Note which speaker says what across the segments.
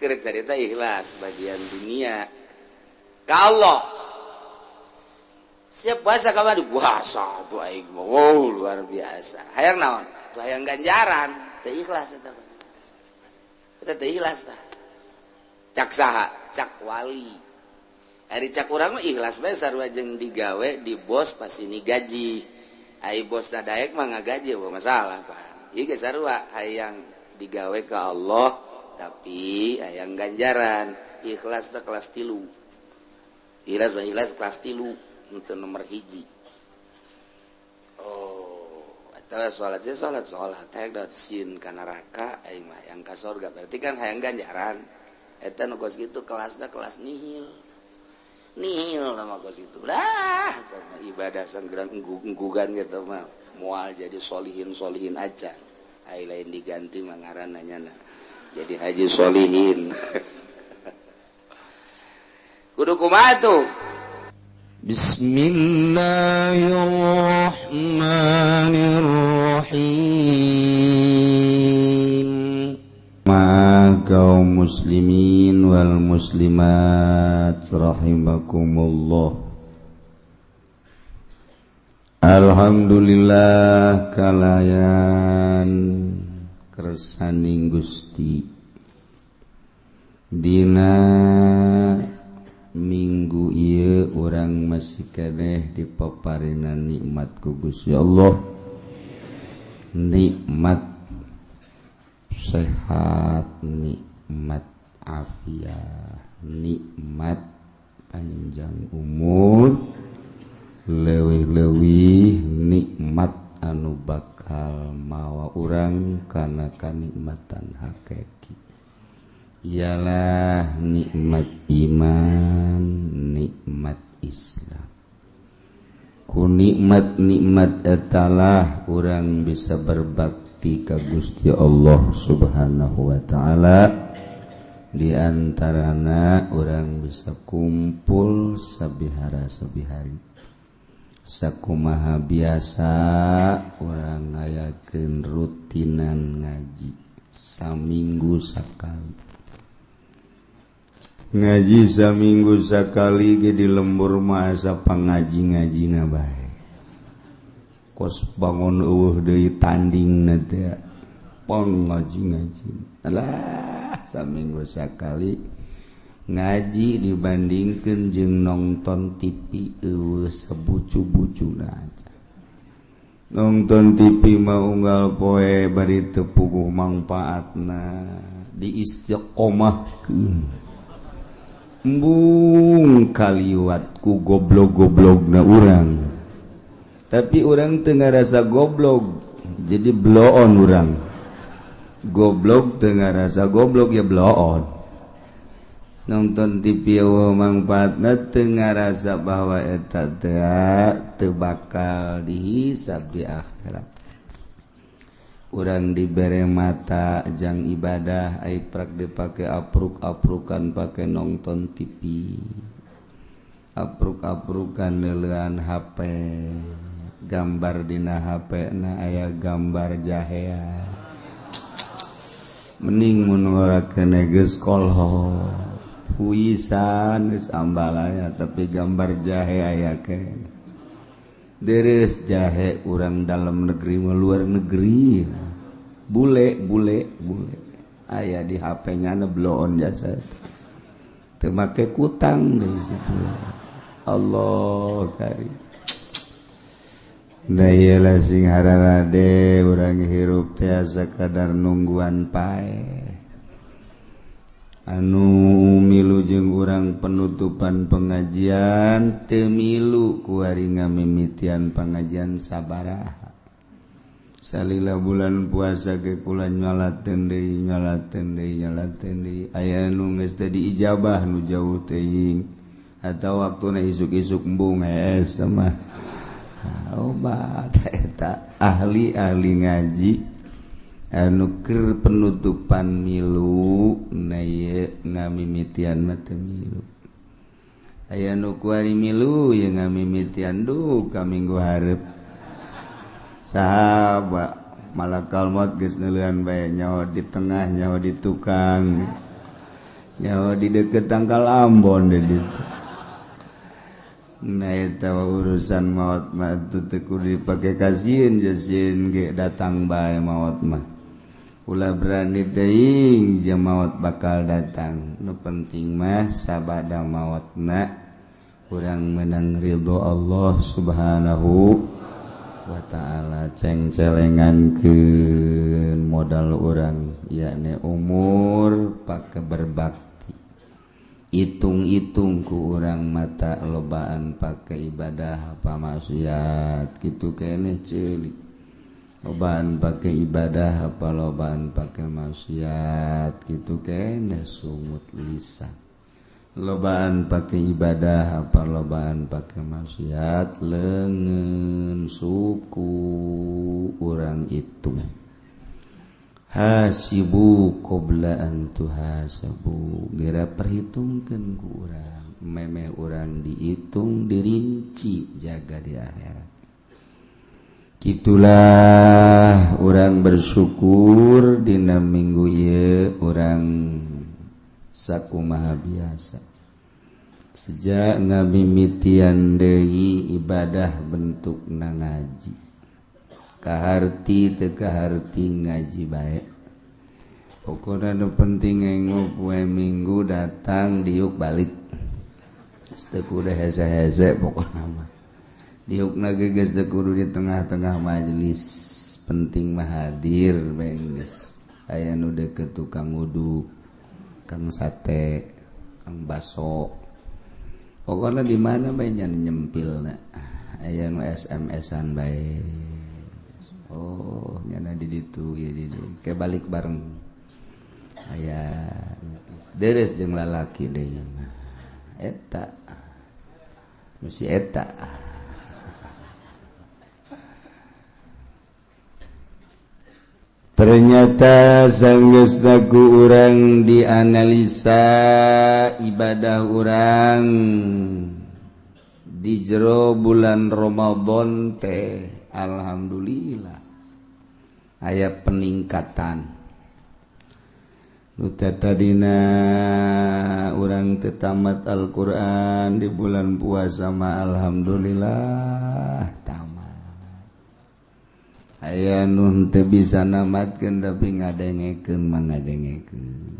Speaker 1: Ieu carita ikhlas bagian dunia ka Allah. Siap puasa kamari, puasa tuh aing mah, wow, luar biasa. Hayang naon? Tuh hayang ganjaran, teu ikhlas eta mah. Eta teu ikhlas tah. Cak saha? Cak wali. Ari cak urang mah ikhlas bae, sarua jeung digawe di bos pasti ini gaji. Ai bos daek mah ngagaji euweuh masalah, Pak. Ieu ge sarua, hayang digawe ka Allah tapi hayang ganjaran. Ikhlas teh kelas 3. Ikhlas mah ikhlas kelas 3 untuk nomor 1. Oh, atau sholat sih, sholat sholat hayang dapat sieun ka neraka, aing mah hayang ka sorga, berarti kan hayang ganjaran. Eta nu kos kitu kelasna kelas nihil nihil sama kos itu lah. Ibadah sanggeran enggugan gitu mah moal jadi solihin solihin aja. Ai lain diganti mah ngaranna nyana jadi Haji Solihin. Kudu kumaha tuh?
Speaker 2: Bismillahirrahmanirrahim. Ma kaum muslimin wal muslimat rahimakumullah. Alhamdulillah kalayan kersaning Gusti, dina minggu ieu urang masih keneh dipaparinan nikmat ku Gusti Allah, nikmat sehat, nikmat afiat, nikmat panjang umur, leuwih-leuwih nikmat anu bakal mawa urang kana kanikmatan hakiki, ialah nikmat iman, nikmat Islam. Ku nikmat-nikmat etalah urang bisa berbakti ka Gusti Allah Subhanahu wa taala. Di antarana urang bisa kumpul sabihara-sabihari. Sakumaha biasa urang ngayakeun rutinan ngaji saminggu sakali. Ngaji saminggu sakali ge di lembur mah asa pangaji-ngajina bae. Kos bangun eueuh deui tandingna teh pangaji-ngaji. Alah, saminggu sakali ngaji dibandingkeun jeung nonton TV eueuh sabucu-bucuna aja. Nonton TV mah unggal poe bari teu puguh mangpaatna, diistiqomahkeun. Embung kaliwat ku goblok-goblokna urang, tapi urang teu ngarasa goblok, jadi bloon urang. Goblok teu ngarasa goblok ya bloon. Nonton TV eueuh mangpaatna, teu ngarasa bahwa eta teh teu bakal dihisab di akhirat. Urang dibere mata jang ibadah, ai prak dipake apruk-aprukan pake nonton TV, apruk-aprukan neuleuan HP, gambar dina HP na aya gambar jahea. Mending mun ora kene geus kolho huisan geus ambalaya, tapi gambar jahe aya keneh. Deres jahe urang dalam negeri mah luar negeri, bule bule bule aya di HP nya na bloon jasa teu make kutang deui situ. Allah karim. Da ieu lah sing hararade urang hirup teh asa kadar nungguan paeh. Anu milu jeung urang penutupan pengajian teu milu kuari ngamimitian pengajian sabaraha. Salila bulan puasa ge kula nyalateun deui, nyalateun deui, nyalateun deui, aya nu geus teu diijabah nu jauh teuing atawa waktuna isuk-isuk embung hees mah. Obat eta ahli-ahli ngaji anu keur penutupan milu na ieu ngamimitian mah teu milu. Aya nu kuari milu ye ngamimitian duh ka minggu hareup. Sahabat malakal maut geus neuleuan bae, nyaho di tengah nyaho di tukang. Nyawa di deket tangkal Ambon di ditu. Nah eta urusan maot mah teu kudu dipake kasieun jasieun ge datang bae maot mah. Ulah berani teuing jeung maot bakal datang. Nu penting mah sabada maotna urang menang ridho Allah Subhanahu wa ta'ala. Cengcelengankeun modal urang yakni umur pake berbakti. Hitung-hitung ku urang mata lobaan pake ibadah apa maksiat kitu keneh ceuli. Lobaan pake ibadah apa lobaan pake maksiat kitu keneh sungut lisan. Lobaan pake ibadah apa lobaan pake maksiat leungeun suku urang itu. Hasibu qabla an tuhasabu, geura perhitungkeun ku urang, memeh urang dihitung dirinci jaga di akhirat. Kitulah urang bersyukur dina minggu ieu urang sakumaha biasa. Sejak ngamimitian deui ibadah bentukna ngaji. Kaharti teu kaharti ngaji bae. Pokona nu penting engok poe Minggu datang diuk balik. Geus teu kudu hese-hese pokona mah. Diukna ge geus teu kudu di tengah-tengah majelis. Penting mah hadir bae geus. Aya nu deukeut tukang uduk, kang sate, kang baso. Pokona di mana bae nya nyempilna. Aya nu SMS-an bae. Oh, nyana di ditu ieu di dieu. Ke balik bareng. Aya deres jeung lalaki deui mah. Eta. Mesti eta. Ternyata sanggeusna ku urang dianalisa ibadah urang di jero bulan Ramadan teh alhamdulillah aya peningkatan. Nu tadina urang teu tamat Al-Qur'an di bulan puasa mah alhamdulillah tamat. Aya nu teu bisa namatkeun tapi ngadengekeun mah ngadengekeun.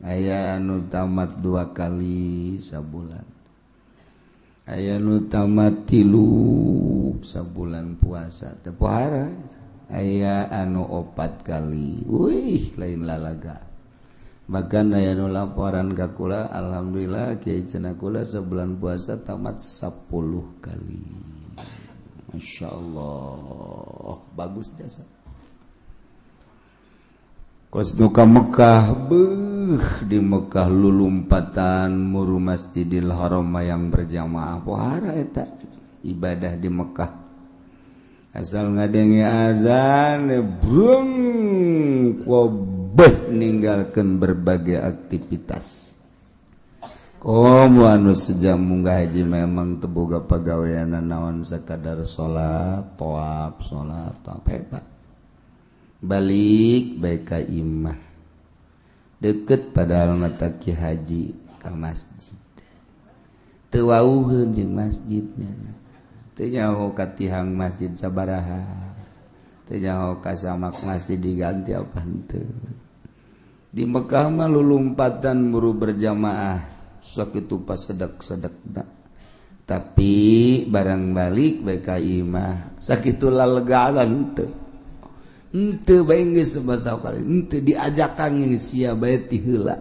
Speaker 2: Aya anu tamat 2 kali sabulan. Aya nu tamat 3 sabulan puasa teu pohara. Aya anu 4 kali. Wih, lain lalaga. Bahkan aya nu laporan ka kula, alhamdulillah kiai cenah kula sabulan puasa tamat 10 kali. Masya Allah, bagus jasa. Kos nu ka Mekah, beuh di Mekah lulumpatan muru Masjidil Haram yang berjamaah pohara eta ibadah di Mekah. Asal ngadenge azan brung kobeh ninggalkeun berbagai aktivitas. Komo anu sejak munggah haji memang teu boga pagawean naon sakadar salat, tawaf, salat, tawaf hebat. Balik bae ka imah. Deket padahal mata ki haji ka masjid. Teu wauheun jeung masjidnya. Teu nyaho ka tihang masjid sabaraha. Teu nyaho ka samak masjid diganti apa henteu. Di Mekah mah lulumpatan buru berjamaah. Sakitu pas sedek-sedekna. Tapi barang balik bae ka imah sakitu lalegalan henteu. Henteu bae geus sabaraha kali henteu diajakan geus sia bae ti heula.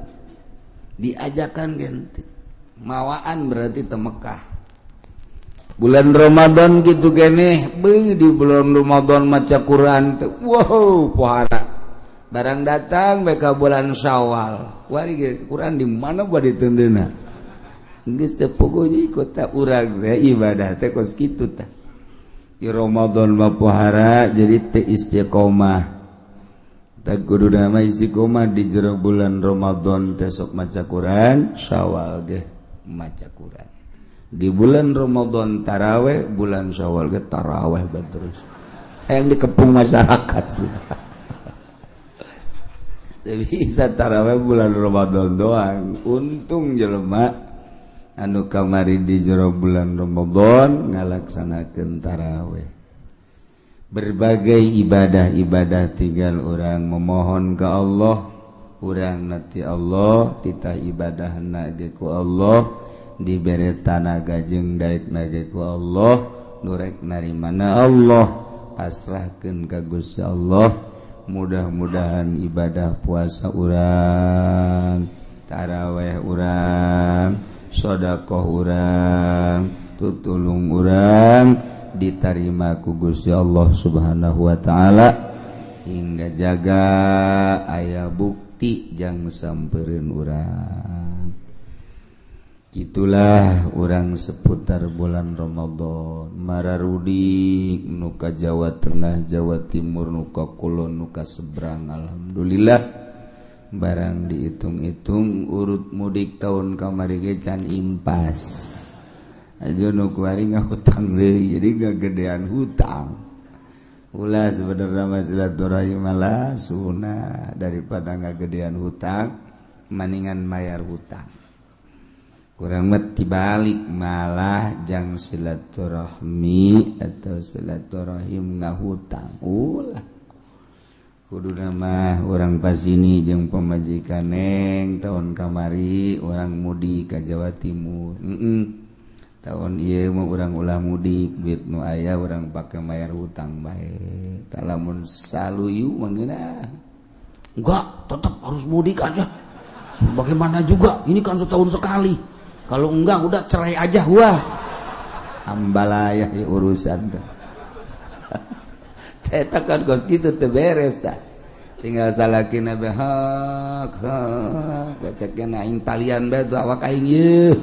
Speaker 2: Diajakan ge henteu. Mawaan berarti teu Mekah. Bulan Ramadan kitu keneh, beuh di bulan Ramadan maca Quran teh. Wow, pohara. Barang datang bae ka bulan Syawal. Wari ge Quran di mana bade teundeuna. Geus teu pogo ikut ta urang teh ibadah teh kos kitu tah. Di Ramadan mah pohara jadi teu istiqomah. Tah kuduna mah istiqomah di jero bulan Ramadan teh sok maca Quran, Syawal ge maca Quran. Di bulan Ramadan taraweh, bulan Syawal ge taraweh bae terus. Hayang dikepung masyarakat sih. Bisa taraweh bulan Ramadan doang. Untung jelema anu kamari di jero bulan Ramadan ngalaksanakeun taraweh. Berbagai ibadah-ibadah tinggal orang memohon ke Allah, urang nanti Allah titah ibadahna ge ku Allah, dibere tanaga jeung daekna ge ku Allah, nu rek narimana Allah, pasrahkeun ka Gusti Allah. Mudah-mudahan ibadah puasa urang, taraweh urang, sedekah urang, tutulung urang ditarima ku Gusti Allah Subhanahu wa taala hingga jaga aya bukti jang sampereun urang. Itulah orang seputar bulan Ramadan mararudik nu ka Jawa Tengah, Jawa Timur, nu ka Kulon, nu ka seberang. Alhamdulillah barang dihitung-hitung urut mudik tahun kamari ge can impas aja nu kuari ngahutang deui, jadi gagedean hutang. Ulah sebenarnya mah silaturahim malah sunah, daripada ngagedean hutang maningan mayar hutang. Kurang mati balik malah jang silaturahmi atau silaturahim ngahutang. Ulah kudu mah orang pas ini jeung pamajikan neng tahun kamari orang mudik ka Jawa Timur. Tahun ieu mah urang ulah mudik, duit nu aya urang pake mayar hutang bae. Tah lamun saluyu mah ngeunah.
Speaker 3: Enggak, tetap harus mudik aja. Bagaimana juga, ini kan setahun sekali. Kalau enggak udah cerai aja wah.
Speaker 2: Ambalaya ya urusan teh. Eta kan kos kitu teu beres tah. Tinggal salakina be hak hak bacakna aing talian bae tuh awak aing ieu.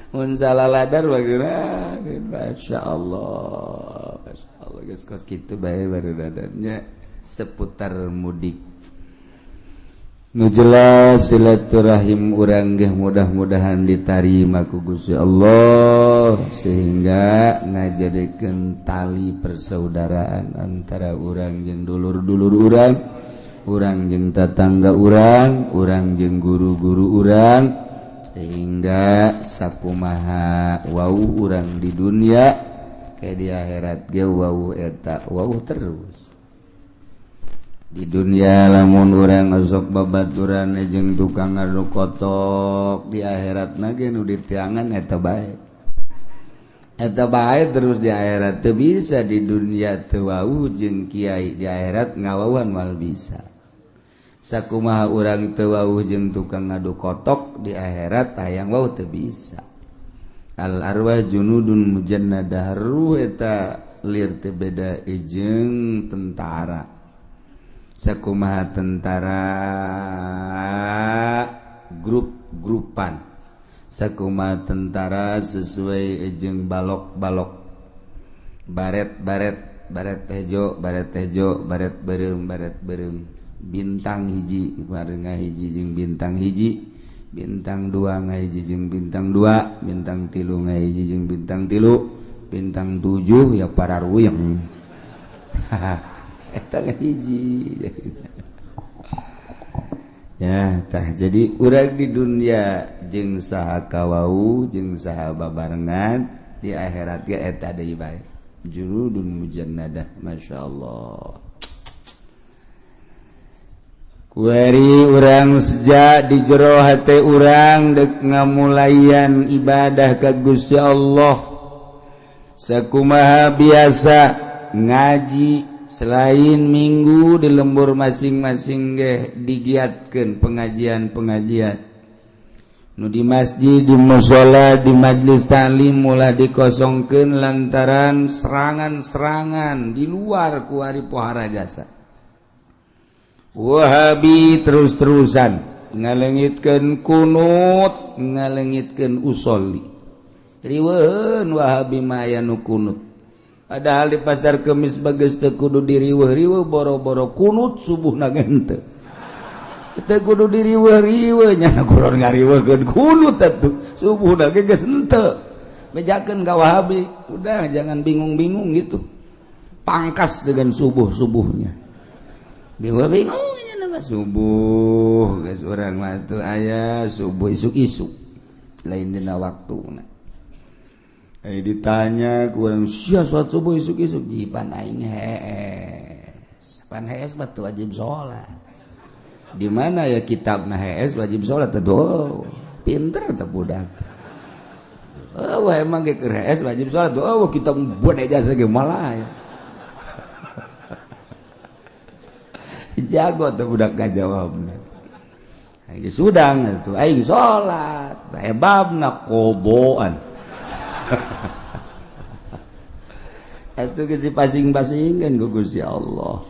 Speaker 2: Mun salah ladar bagaimana? Masya Allah, Masya Allah geus kos kitu bae barudadannya seputar mudik. Nu jelas silaturahim urang ge mudah-mudahan ditarima ku Gusti Allah sehingga ngajadikeun tali persaudaraan antara urang jeung dulur-dulur urang, urang jeung tatangga urang, urang jeung guru-guru urang, sehingga sakumaha wau urang di dunia kayak di akhirat ge wau eta wau terus. Di dunia lamun urang osok babaturan jeung tukang ngadu kotok, di akhirat ge nu ditiangan eta bae. Eta bae terus di akhirat teu bisa, di dunia teu wau jeung kiai, di akhirat ngawauan moal bisa. Sakumaha urang teu wau jeung tukang ngadu kotok, di akhirat hayang wau teu bisa. Al arwah junudun mujannadah, ruh eta lir teu beda jeung tentara. Sakumaha tentara grup-grupan, sakumaha tentara sesuai jeung balok-balok, baret-baret, baret hejo, baret hejo, baret beureum, baret beureum, bintang hiji bareng hiji jeung bintang hiji, bintang dua ngahiji jeung bintang dua, bintang tilu ngahiji jeung bintang tilu, bintang tujuh ya pararuyeng. Eta hiji ya tah. Jadi urang di dunia jeung saha kawau jeung saha babarengan, di akhirat ge eta deui bae jurudun mujannadah. Masyaallah. Kuari urang sejak di jero hate urang dek ngamulayan ibadah ka Gusti Allah. Sakumaha biasa ngaji selain minggu di lembur masing-masing ge digiatkeun pengajian-pengajian nu di masjid, di mushola, di majlis taklim mulai dikosongkeun lantaran serangan-serangan di luar kuari pohara jasa Wahabi terus-terusan ngalengitkeun kunut, ngalengitkeun usolli. Riweuheun Wahabi mah aya nu kunut. Padahal di pasar Kemis bagus teu kudu diriweuh-riweuh, boro-boro kunut subuhna ge henteu. Teu kudu diriweuh-riweuh nya kuron ngariweuhkeun kunut atuh. Subuhna ge geus henteu. Bejakeun ka Wahabi, udah jangan bingung-bingung gitu. Pangkas dengan subuh-subuhnya. Bingung-bingung nya Subuh geus urang mah teu aya subuh isuk-isuk lain dina waktuna. Ditanya kurang sia salat subuh isuk-isuk jipan aing hees. Pan hees mah teu wajib salat. Di mana ya kitabna hees wajib salat teh? Pinter teh budak. Oh emang ge keur hees wajib salat. Oh kitab buat ijazah ge malah. Jago tuh budak ngajawabna. Aing sudang atuh aing salat, babna qodaan. Atuh geus dipasing-pasingkeun ku Gusti Allah.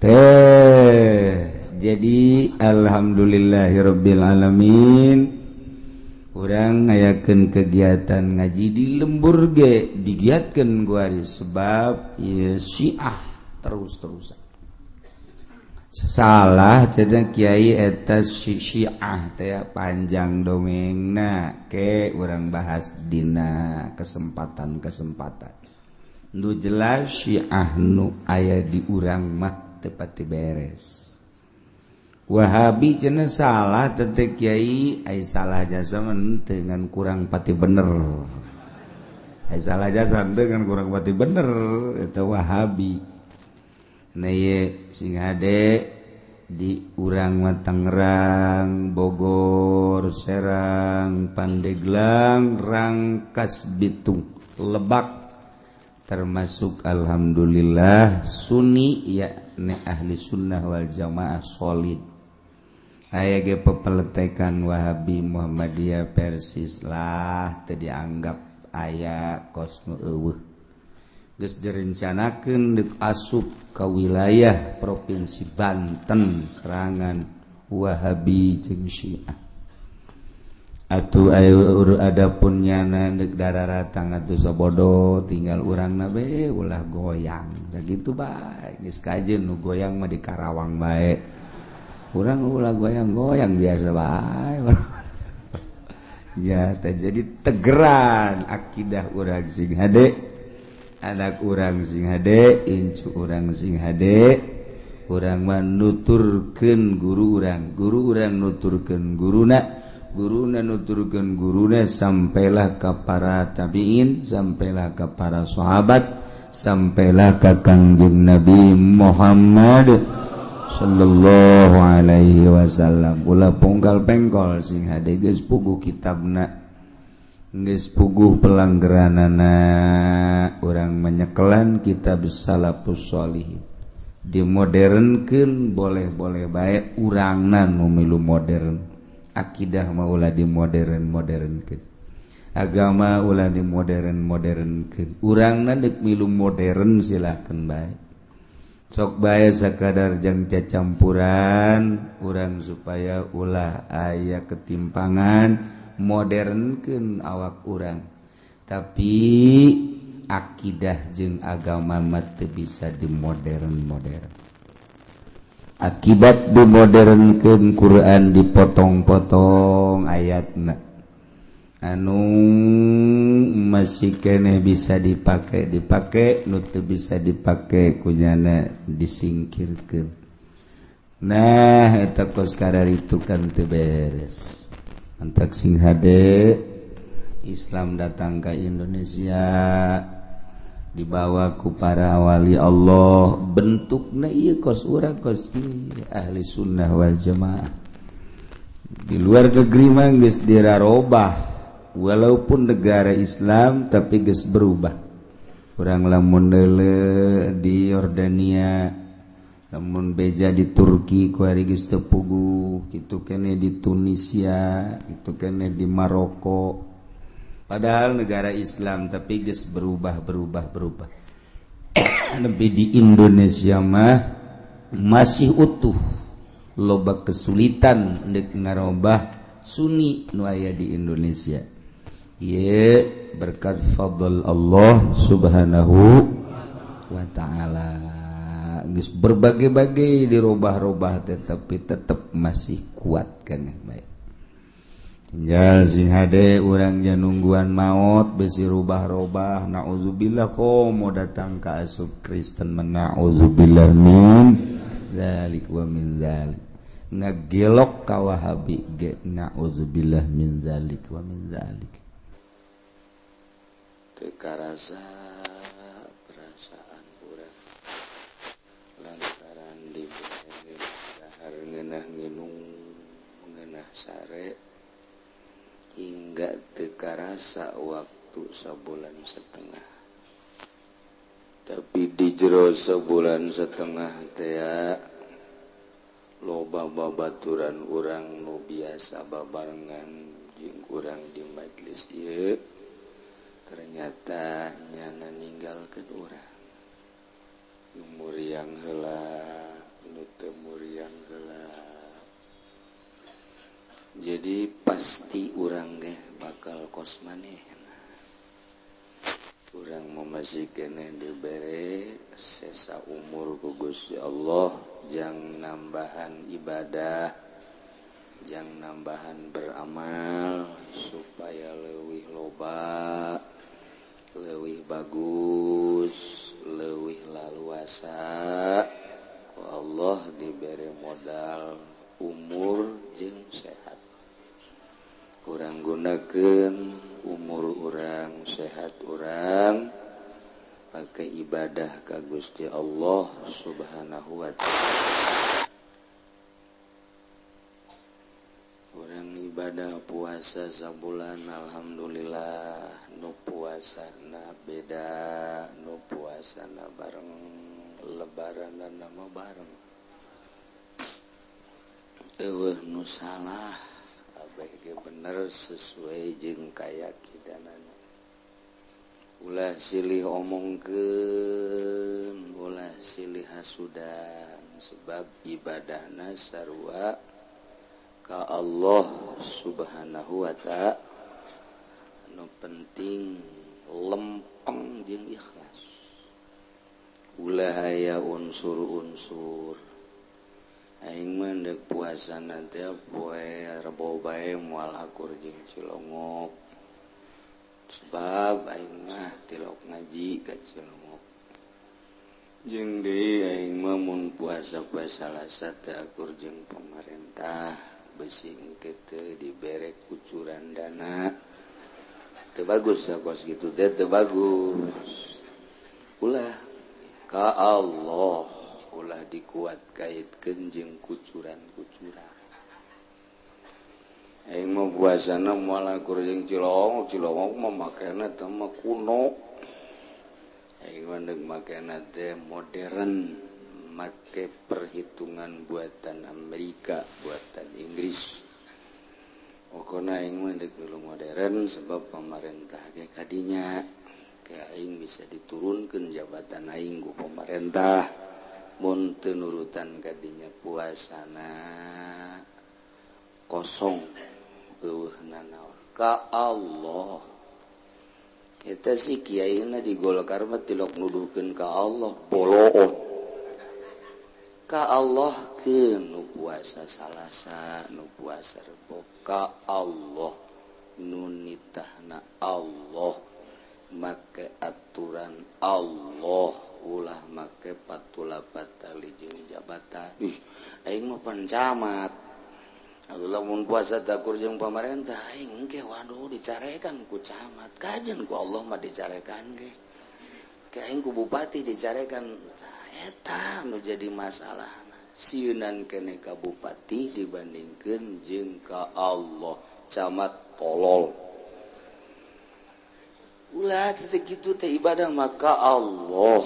Speaker 2: Teh, jadi alhamdulillahirabbil alamin. Urang ngayakeun kegiatan ngaji di lembur ge digiatkeun ku sebab ieu Syiah terus-terusan. Salah cenah kiai eta Syiah teh panjang dongengna ke urang bahas dina kesempatan-kesempatan. Nu jelas Syiah nu aya di urang mah teu pati beres. Wahabi cenah salah teh kiai ai salah jasa teu ngan kurang pati bener. Ai salah jasa teu ngan kurang pati bener eta Wahabi. Nah ye sing hade di urang mah Tangerang, Bogor, Serang, Pandeglang, Rangkas Bitung, Lebak termasuk alhamdulillah Sunni yakni ahli sunnah wal jamaah solid. Aya ge pepeletekan Wahabi Muhammadiyah Persis lah teu dianggap aya kos nu eueuh. Geus direncanakeun deuk asup ka wilayah Provinsi Banten serangan Wahabi jeung Syiah. Atuh ayo adapun nyana deuk dararatang atuh sabodo tinggal urangna bae ulah goyang. Sakitu bae geus kajeun nu goyang mah di Karawang bae. Urang ulah goyang-goyang biasa bae. Ya teh jadi tegeran akidah urang sing hade. Anak urang sing hade, incu urang sing hade, urang mah nuturkeun guru urang, guru urang nuturkeun guruna, guruna nuturkeun guruna sampailah ka para tabiin, sampailah ka para sahabat, sampailah ka Kangjeng Nabi Muhammad sallallahu alaihi wasallam. Ulah ponggal pengkol sing hade geus puguh kitabna. Geus puguh pelanggeranana urang menyekelan kitab Salafus Sholihin. Dimodernkeun boleh-boleh bae urangna nu milu modern. Akidah mah ulah dimodern-modernkeun. Agama ulah dimodern-modernkeun. Urangna deuk milu modern silakeun bae. Sok bae sakadar jang cacampuran urang supaya ulah aya ketimpangan. Modernkeun awak urang tapi akidah jeung agama mah teu bisa dimodern-modern. Akibat dimodernkeun Quran dipotong-potong ayatna anu masih keneh bisa dipake dipake, nu teu bisa dipake kunyana disingkirkeun. Nah eta kos kararitu kan teu beres. Antak sing hade Islam datang ke Indonesia dibawa ku para wali Allah bentukna ieu kos urang kos ieu ahli sunnah wal jamaah. Di luar negeri mah geus dirarobah walaupun negara Islam tapi geus berubah. Urang lamun deuleu di Yordania, lamun beja di Turki ku ari geus teu puguh, kitu keneh di Tunisia, kitu keneh di Maroko. Padahal negara Islam tapi geus berubah. Lebih di Indonesia mah masih utuh. Loba kesulitan deuk ngarobah Sunni nu aya di Indonesia. Ieu berkat fadl Allah Subhanahu wa ta'ala. Geus berbagai-bagai dirobah-robah tetapi tetap masih kuat kan baik. Tinggal sing hade urang nungguan maot besi rubah-robah naudzubillah komo datang ka asup Kristen na'udzubillah min dzalik wa min dzalik. Ngagelok ka Wahabi ge naudzubillah min dzalik wa min dzalik. Teu karasa perasaan urang lantaran dibere dahar ngeunah nginum ngeunah sare hingga teu karasa waktu sabulan setengah. Tapi di jero sebulan setengah teh loba babaturan urang nu biasa babarengan jeung urang di majelis ieu ternyata nyana ninggalkeun urang. Nu muriang heula, nu teu muriang heula. Jadi pasti urang ge bakal kos maneh. Urang masih keneh dibere sesa umur ku Gusti Allah jang nambahan ibadah, jang nambahan beramal supaya leuwih loba, leuwih bagus, leuwih laluasa. Ku Allah dibere modal umur jeung sehat. Urang gunakeun umur urang, sehat urang pakai ibadah ka Gusti Allah Subhanahu wa ta'ala. Urang ibadah puasa sabulan alhamdulillah, nu puasana beda, nu puasana bareng, lebaranana mah bareng. Eueuh nu salah kabeh ge bener sesuai jeung kayakinanana. Ulah silih omongkeun, ulah silih hasudan, sebab ibadahna sarua ka Allah Subhanahu wa ta'ala. Nu penting lempeng jeung ikhlas. Ulah aya unsur-unsur. Aing mah deuk puasa nanti poe Rebo bae moal akur jeung Cilongok. Sebab aing mah tilok ngaji ka Cilongok. Jeung deui aing mah mun puasa poe Salasa teu akur jeung pemerintah, bisi engke teu dibere kucuran dana. Teu bagus kos kitu teh, teu bagus. Ulah ka Allah, ulah dikuat kaitkeun jeung kucuran-kucuran. Aing mah puasana moal akur jeung Cilongok, Cilongok mah makena teh mah kuno. Aing mah deuk makena teh modern, make perhitungan buatan Amerika, buatan Inggris. Pokona aing mah deuk milu modern sebab pemerintah ge kadinya. Ke aing bisa diturunkeun jabatan aing ku pemerintah. Mun teu nurutan kadinya puasana kosong eueuh nanaon ka Allah. Eta si kiaina di Golkar mah tilok nuduhkeun ka Allah boloon. Ka Allah keun nu puasa Salasa, nu puasa Rebo, ka Allah nu nitahna Allah, make aturan Allah, ulah make patula patali jeung jabatan. Ih, aing mah pan camat. Lamun puasa takur jeung pamarentah aing ge waduh dicarekan ku camat. Kajen ku Allah mah dicarekan ge. Ke aing ku bupati dicarekan. Eta nu jadi masalah. Sieunan keneh ka bupati dibandingkeun jeung ka Allah, camat tolol. Ulah segitu teh ibadah maka Allah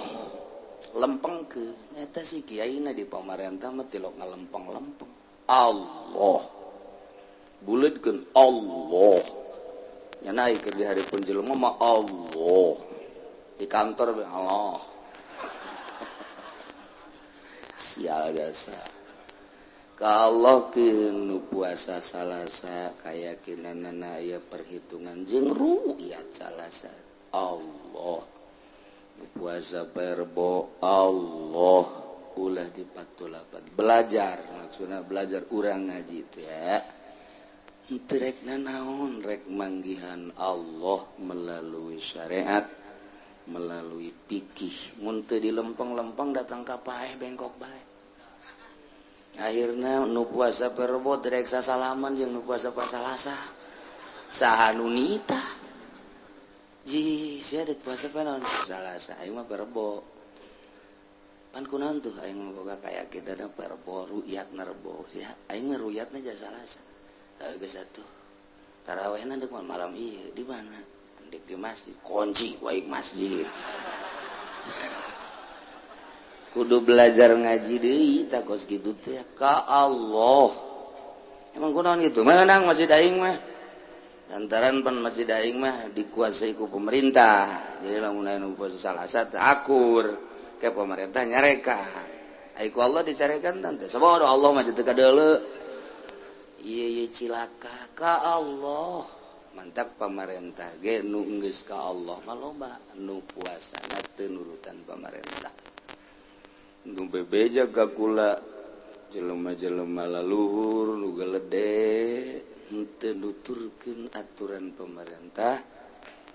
Speaker 2: lempengkeun. Eta si kiaina di pamarentah mah tilok ngalempeng-lempeng. Allah buleudkeun Allah. Nya naik keur di hareupeun jelema mah Allah. Di kantor Allah. Sial jasa. Ka Allah keun nu puasa Salasa kayakinanana aya perhitungan jeung ru'yat Salasa. Allah. Nu puasa Rebo Allah. Ulah dipatulapat. Belajar maksudna belajar urang ngaji teh ya. Henteu rek nanaon, rek manggihan Allah melalui syariat, melalui pikih. Mun teu dilempeng-lempeng datang ka paeh bengkok bae.
Speaker 1: Akhirna nu puasa poe Rebo direk salaman jeung nu puasa poe Salasa. Saha nu nita? Ji, sia dek puasa poe naon? Salasa, aing mah poe Rebo. Pan kunaon tuh aing mah boga kayakinan poe Rebo ru'yatna Rebo sia. Aing mah ru'yatna ja Salasa. Heuh geus atuh. Tarawehna deuk malam ieu di mana? Dek di masjid, kunci wae masjid. Kudu belajar ngaji deui tah kos kitu teh ka Allah. Emang kunaon kitu? Meunang masjid aing mah. Lantaran pan masjid aing mah dikuasai ku pemerintah. Jadi lamun aya nu puasa Salasa teh akur ke pemerintah nyarekan. Ai ku Allah dicarekan teh. Sabodo Allah mah teu kadeuleu. Ieu ieu cilaka ka Allah. Mantak pamarentah ge nu geus ka Allah mah loba nu puasana teu nurutan pamarentah. Nu bebeja ka kula jelema-jelema laluhur nu gelede henteu nuturkeun aturan pemerintah,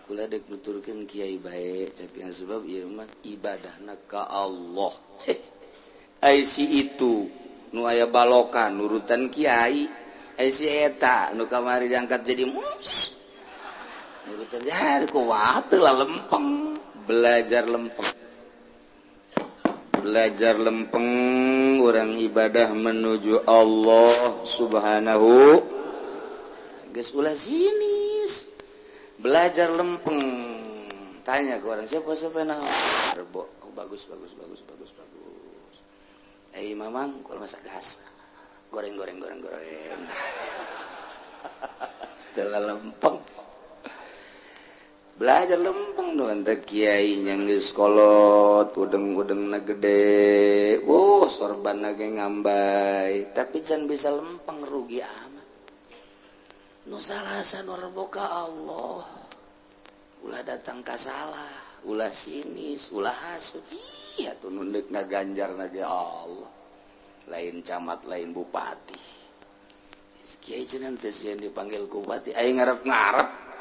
Speaker 1: kula dek nuturkeun kiai bae cek sebab ieu mah ibadahna ka Allah. Ai si itu nu aya balokan nurutan kiai, ai si eta nu kamari diangkat jadi mus nurutan ya kuat lah lempeng, belajar lempeng. Belajar lempeng orang ibadah menuju Allah Subhanahu. Geus ulah sinis. Belajar lempeng. Tanya ke orang siapa siapa naon? Rebo. Oh, bagus bagus bagus bagus bagus. Eh mamang kalau masak gas. Goreng goreng goreng goreng. Telah lempeng. Belajar lempeng doang teh kiai nya geus kolot, udeng-udengna gede, wuh sorbanna ge ngambay, tapi can bisa lempeng rugi amat. Nu salasa nu rebo ka Allah. Ulah datang ka salah, ulah sinis, ulah hasud. Iya tuh nundek ngaganjarna ge Allah. Lain camat, lain bupati. Kiai cenah teh sieun dipanggil ku bupati, aing ngarep-ngarep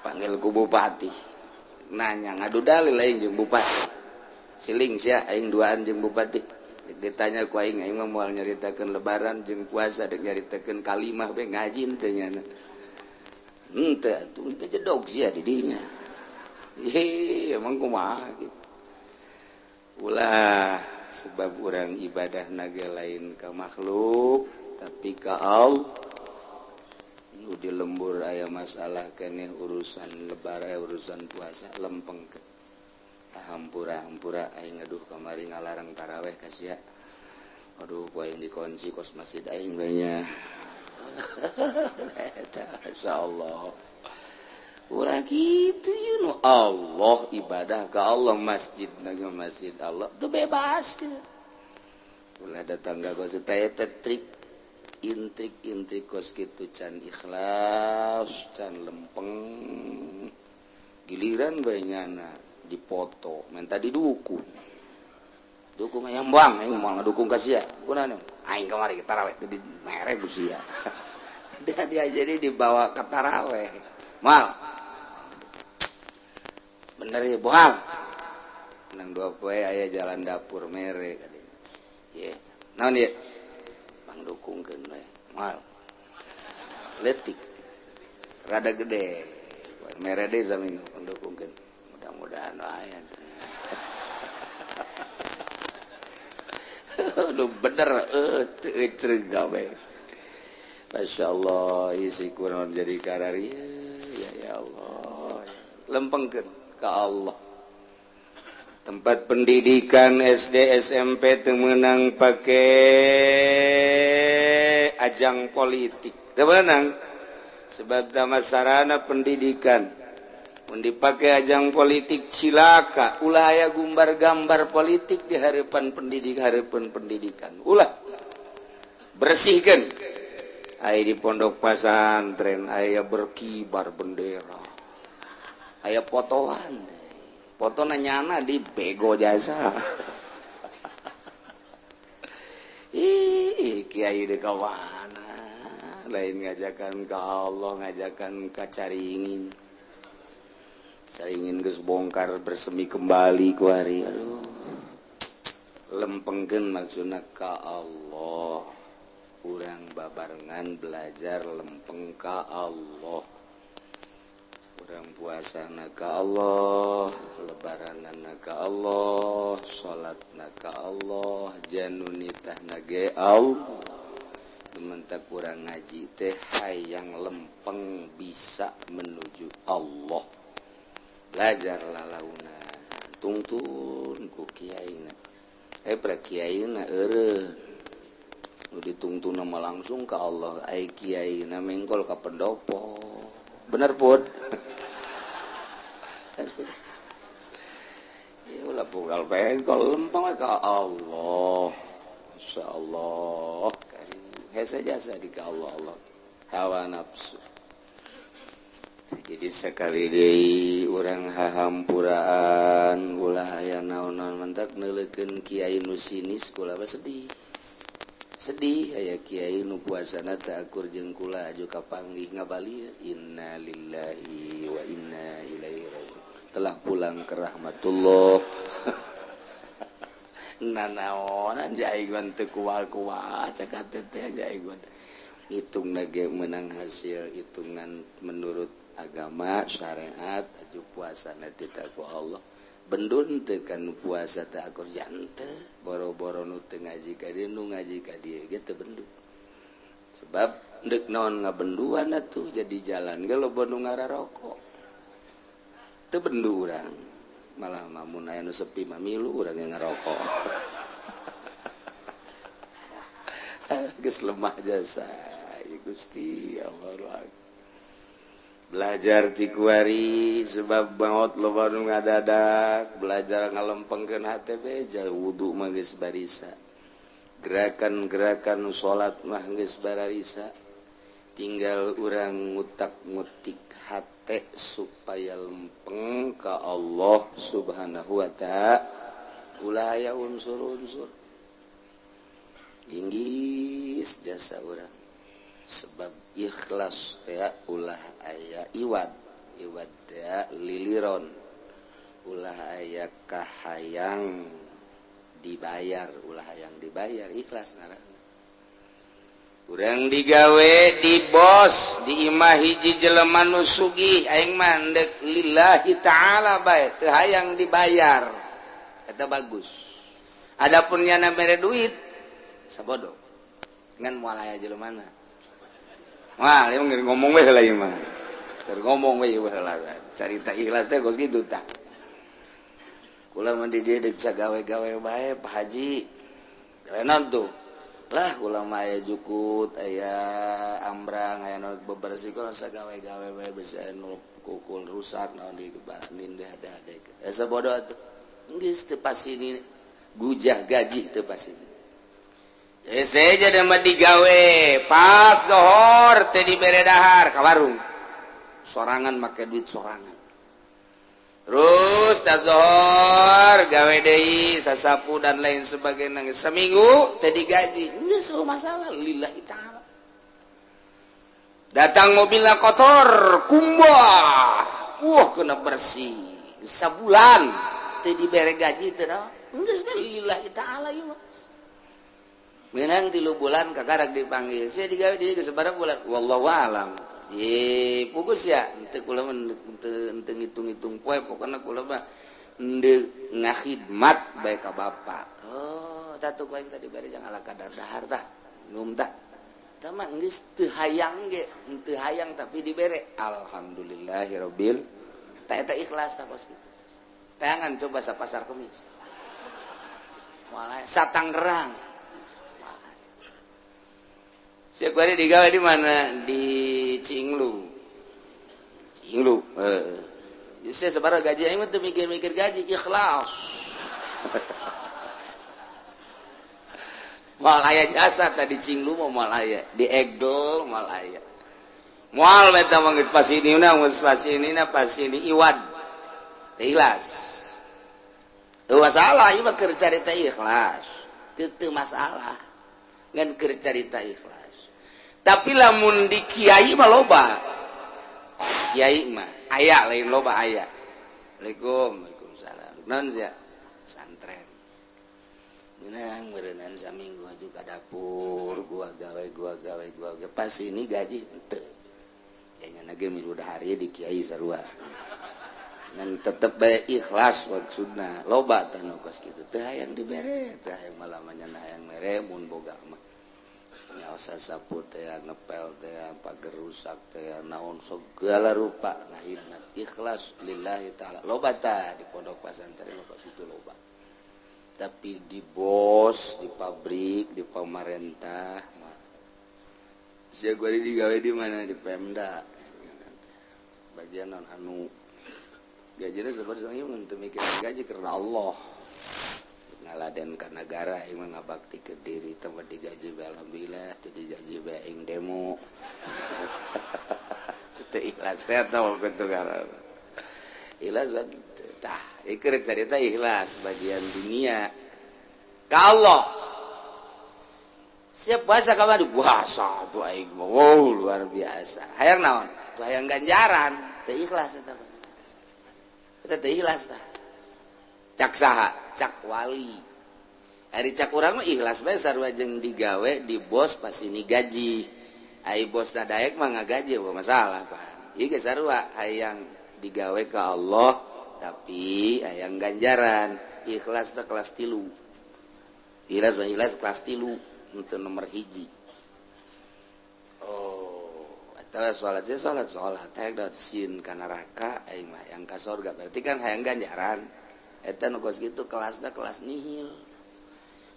Speaker 1: panggil ku bupati, nanya ngadu dalil aing jeung bupati, siling sia aing duaan jeung bupati, ditanya ku aing aing mah moal nyaritakeun lebaran jeung puasa dek nyaritakeun kalimah be ngaji teh nyana henteu atuh teh jedog sia di dinya. Ih emang kumaha kitu. Ulah sebab urang ibadah ge lain ka makhluk tapi ka Allah. Nu di lembur aya masalah keneh urusan lebaran urusan puasa lempeng ke hampura-hampura aing aduh kamari ngalarang taraweh ka sia, aduh ku aing dikunci kos masjid aing bae nya. Eta insyaallah ulah kitu ieu nu Allah ibadah ka Allah masjid na masjid Allah teu bebas ke ulah datang ka kos eta trik intrik-intrik kos kitu can ikhlas can lempeng giliran bae nyana dipoto minta didukung dukung yang buang aing moal ngadukung ka sia kunaon aing kamari taraweh di mere ku sia. Dia jadi dibawa ke taraweh mal bener ya bohang nang dua poe aya jalan dapur mere kadinya ye naon ye dukungkeun we mal letik rada gede mere deui saminggu pangdukungkeun mudah-mudahan aya. Lu bener teu eceung gawe. Masyaallah isi kunaon jadi kararieu ya ya Allah lempengkeun ka Allah. Tempat pendidikan SD SMP teu meunang pake ajang politik. Teu meunang sebab tama sarana pendidikan mun dipake ajang politik cilaka, ulah aya gumbar gambar politik di harapan pendidik harapan pendidikan. Ulah bersihkeun. Aya di pondok pesantren aya berkibar bendera. Aya fotoan. Foto nanyana di bego jasa. Ih, kiai di kawana lain ngajakan ke Allah, ngajakan ka caringin. Caringin geus bongkar bersemi kembali ku hari. Aduh.
Speaker 2: Lempengkeun maksudna ka Allah. Urang babarengan belajar lempeng ka Allah. Urang puasana ka Allah, lebaranana ka Allah, salatna ka Allah, janunitahna ge Allah. Mentak urang ngaji teh hayang lempeng bisa menuju Allah. Belajar lalauna tungtun ku kiaina. Pra kiaina eureun nu ditungtun mah langsung ka Allah, ai kiaina mengkol ka pendopo. Bener pun. Ya ulah pugal pengkol lempeng ka Allah. Insyaallah. Hese jasa di ka Allah Allah hawa nafsu. Jadi sekali deui urang hahampuraan ulah aya naon-naon mentak neuleukeun kiai nu sinis kula mah sedih. Sedih aya kiai nu puasana teu akur jeung kula aju kapanggih ngabali inna lillahi wa inna ilaihi rajiun. Telah pulang ke rahmatullah. Nanaonan jaiguan teu kual-kual cak teh jaiguan. Hitung ge menang hasil hitungan menurut agama syariat aju puasana teh ku Allah. Bendun teu kan puasa teh akur jante boro-boro nu teu ngaji ka dieu nu ngaji ka dieu ge teu bendun. Sebab deuk naon ngabenduan atuh jadi jalan ge loba nu ngararokok. Teu bendu urang. Malah mamun aya nu sepi mah milu urang yang ngarokok. Geus lemah jasa Gusti Allah. Belajar ti kuari sebab maot loba nu ngadadak, belajar ngalempengkeun hate beja wudu mah geus barisa. Gerakan-gerakan salat mah geus bararisa. Tinggal urang ngutak-ngutik hate supaya lempeng ka Allah Subhanahu wa ta'ala. Ulah aya unsur-unsur inggis jasa urang sebab ikhlas teh ulah aya iwad, iwad teh liliron, ulah aya kahayang dibayar, ulah hayang dibayar ikhlas ngaranna. Urang digawe di bos di imah hiji jelema nu sugih aing mah ndek lillahi ta'ala bae teu hayang dibayar eta bagus. Adapun nyana mere duit sabodo ngan moal aya jelemana. Wah, ieu ngomong we heula ieu mah. Keur ngomong we heula carita ikhlas teh geus kitu tah. Kula mah di dieu deuk sagawe-gawe bae Pak Haji. Gawe naon tuh? Lah kula mah aya jukut, aya ambrang, aya nu bebersih kula sagawe-gawe bae besi anu kukul rusak naon di bandin deh. Asa bodoh atuh. Geus teu pasini gujah gaji teu pasini. Hese jadi mah digawe pas dohor teh dibere dahar ka warung. Sorangan make duit sorangan. Terus tazohor gawe deui sasapu dan lain sebagainya seminggu teh digaji. Geus masalah lillahi ta'ala. Datang mobilnya kotor, kumbah. Wah kena bersih. Sabulan teh dibere gaji teh naon? Geus lillahi ta'ala ieu mah. Menang 3 bulan kakarak dipanggil. Saya digawe di sabaraha bulan. Wallahu a'lam. Ye, pugus ya, henteu kula mah henteu ngitung-ngitung poe pokona kula mah ndeu ngakhidmat bae ka bapak. Oh, tatu ku aing tadi bari jangan ala kadar dahar tah. Num tah. Tah mah geus teu hayang ge, henteu hayang tapi dibere. Alhamdulillahirabbil. Tah eta ikhlas tah kos kitu. Tayangan coba sa pasar kemis. Moal sa Tangerang. Siap hari digawe di mana? Di Cinglu. Cinglu. Saya sabaraha gaji aing mah teu mikir-mikir gaji, ikhlas. Moal aya jasa tadi Cinglu mah moal aya, di Egdol moal aya. Moal eta mah geus pasinina, geus pasinina pasini iwad. Teu ikhlas. Teu masalah ieu mah keur carita ikhlas. Teu masalah. Ngan keur carita ikhlas. Tapi lamun di kiai mah loba. Kiai mah aya lain loba aya. Assalamualaikum, waalaikumsalam. Naon sia? Santren.
Speaker 1: Menang meureunan saminggu aju ka dapur gua gawe pas ini gaji henteu. Kayaknya ge milu dahar di kiai sarua. Ngan tetep bae ikhlas maksudna. Loba tah nu kos kitu teu hayang dibere, teu hayang malamanya hayang mere mun boga mah. Nyaosa sapu teh ngepel teh pager rusak teh naon segala rupa ngahidmat ikhlas lillahi taala. Loba tah di pondok pesantren kos kitu loba. Tapi di bos, di pabrik, di pemerintah mah. Sia gua digawe di mana di Pemda. Bagian non anu gajina sebenarnya mun teu mikir gaji karena Allah. Ngaladen ka nagara aing mah ngabakti ke diri tempat digaji bae alhamdulillah, teu digaji bae aing demo. Teu ikhlas teh eta kitu ngaranna. Ikhlas tah ieu carita ikhlas bagian dunia. Ka Allah. Siap puasa kamari puasa tuh aing mah. Wow, luar biasa. Hayang naon? Tuh hayang ganjaran, teu ikhlas eta. Eta teu ikhlas tah. Cak saha? Cak wali. Ari cak urang mah ikhlas bae sarua jeung digawe di bos pas ini gaji. Ai bos da daek mah ngagaji eueuh masalah pan. Ieu ge sarua hayang digawe ka Allah tapi hayang ganjaran. Ikhlas teh kelas 3. Ikhlas mah ikhlas kelas 3 untuk nomor 1. Oh, atau salat salat salat hayang da sieun ka neraka aing mah hayang ka sorga berarti kan hayang ganjaran. Eta nu kos kitu kelasna kelas nihil.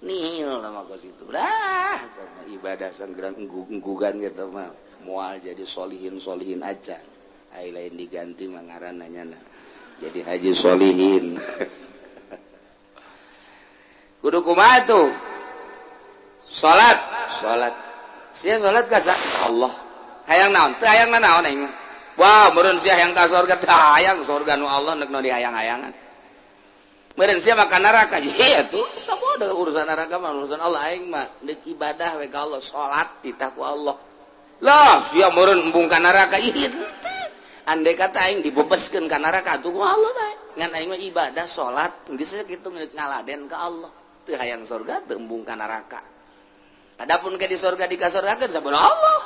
Speaker 1: Nihil mah kos kitu. Dah, ibadah sanggeran enggugan gitu mah moal jadi solihin-solihin aja. Ai lain diganti mah ngaranna nyana. Jadi haji solihin. Kudu kumaha tuh? Salat, salat. Sia salat ka Allah. Hayang naon? Teu hayang naon aing mah. Wah, meureun sia hayang ka sorga teu hayang sorga nu Allah neuk nu dihayang-hayangan. Meureun sia mah ka neraka. Ye atuh sabodo urusan neraka mah urusan Allah aing mah deuk ibadah we ka Allah, salat titah ku Allah. Lah, sia meureun embung ka neraka ih teu. Andai kata aing dibebaskeun ka neraka atuh ku Allah bae. Ngan aing mah ibadah salat geus kitu ngaladen ka Allah. Teu hayang sorga teu embung ka neraka. Adapun ke di sorga dikasorgakeun sabodo Allah.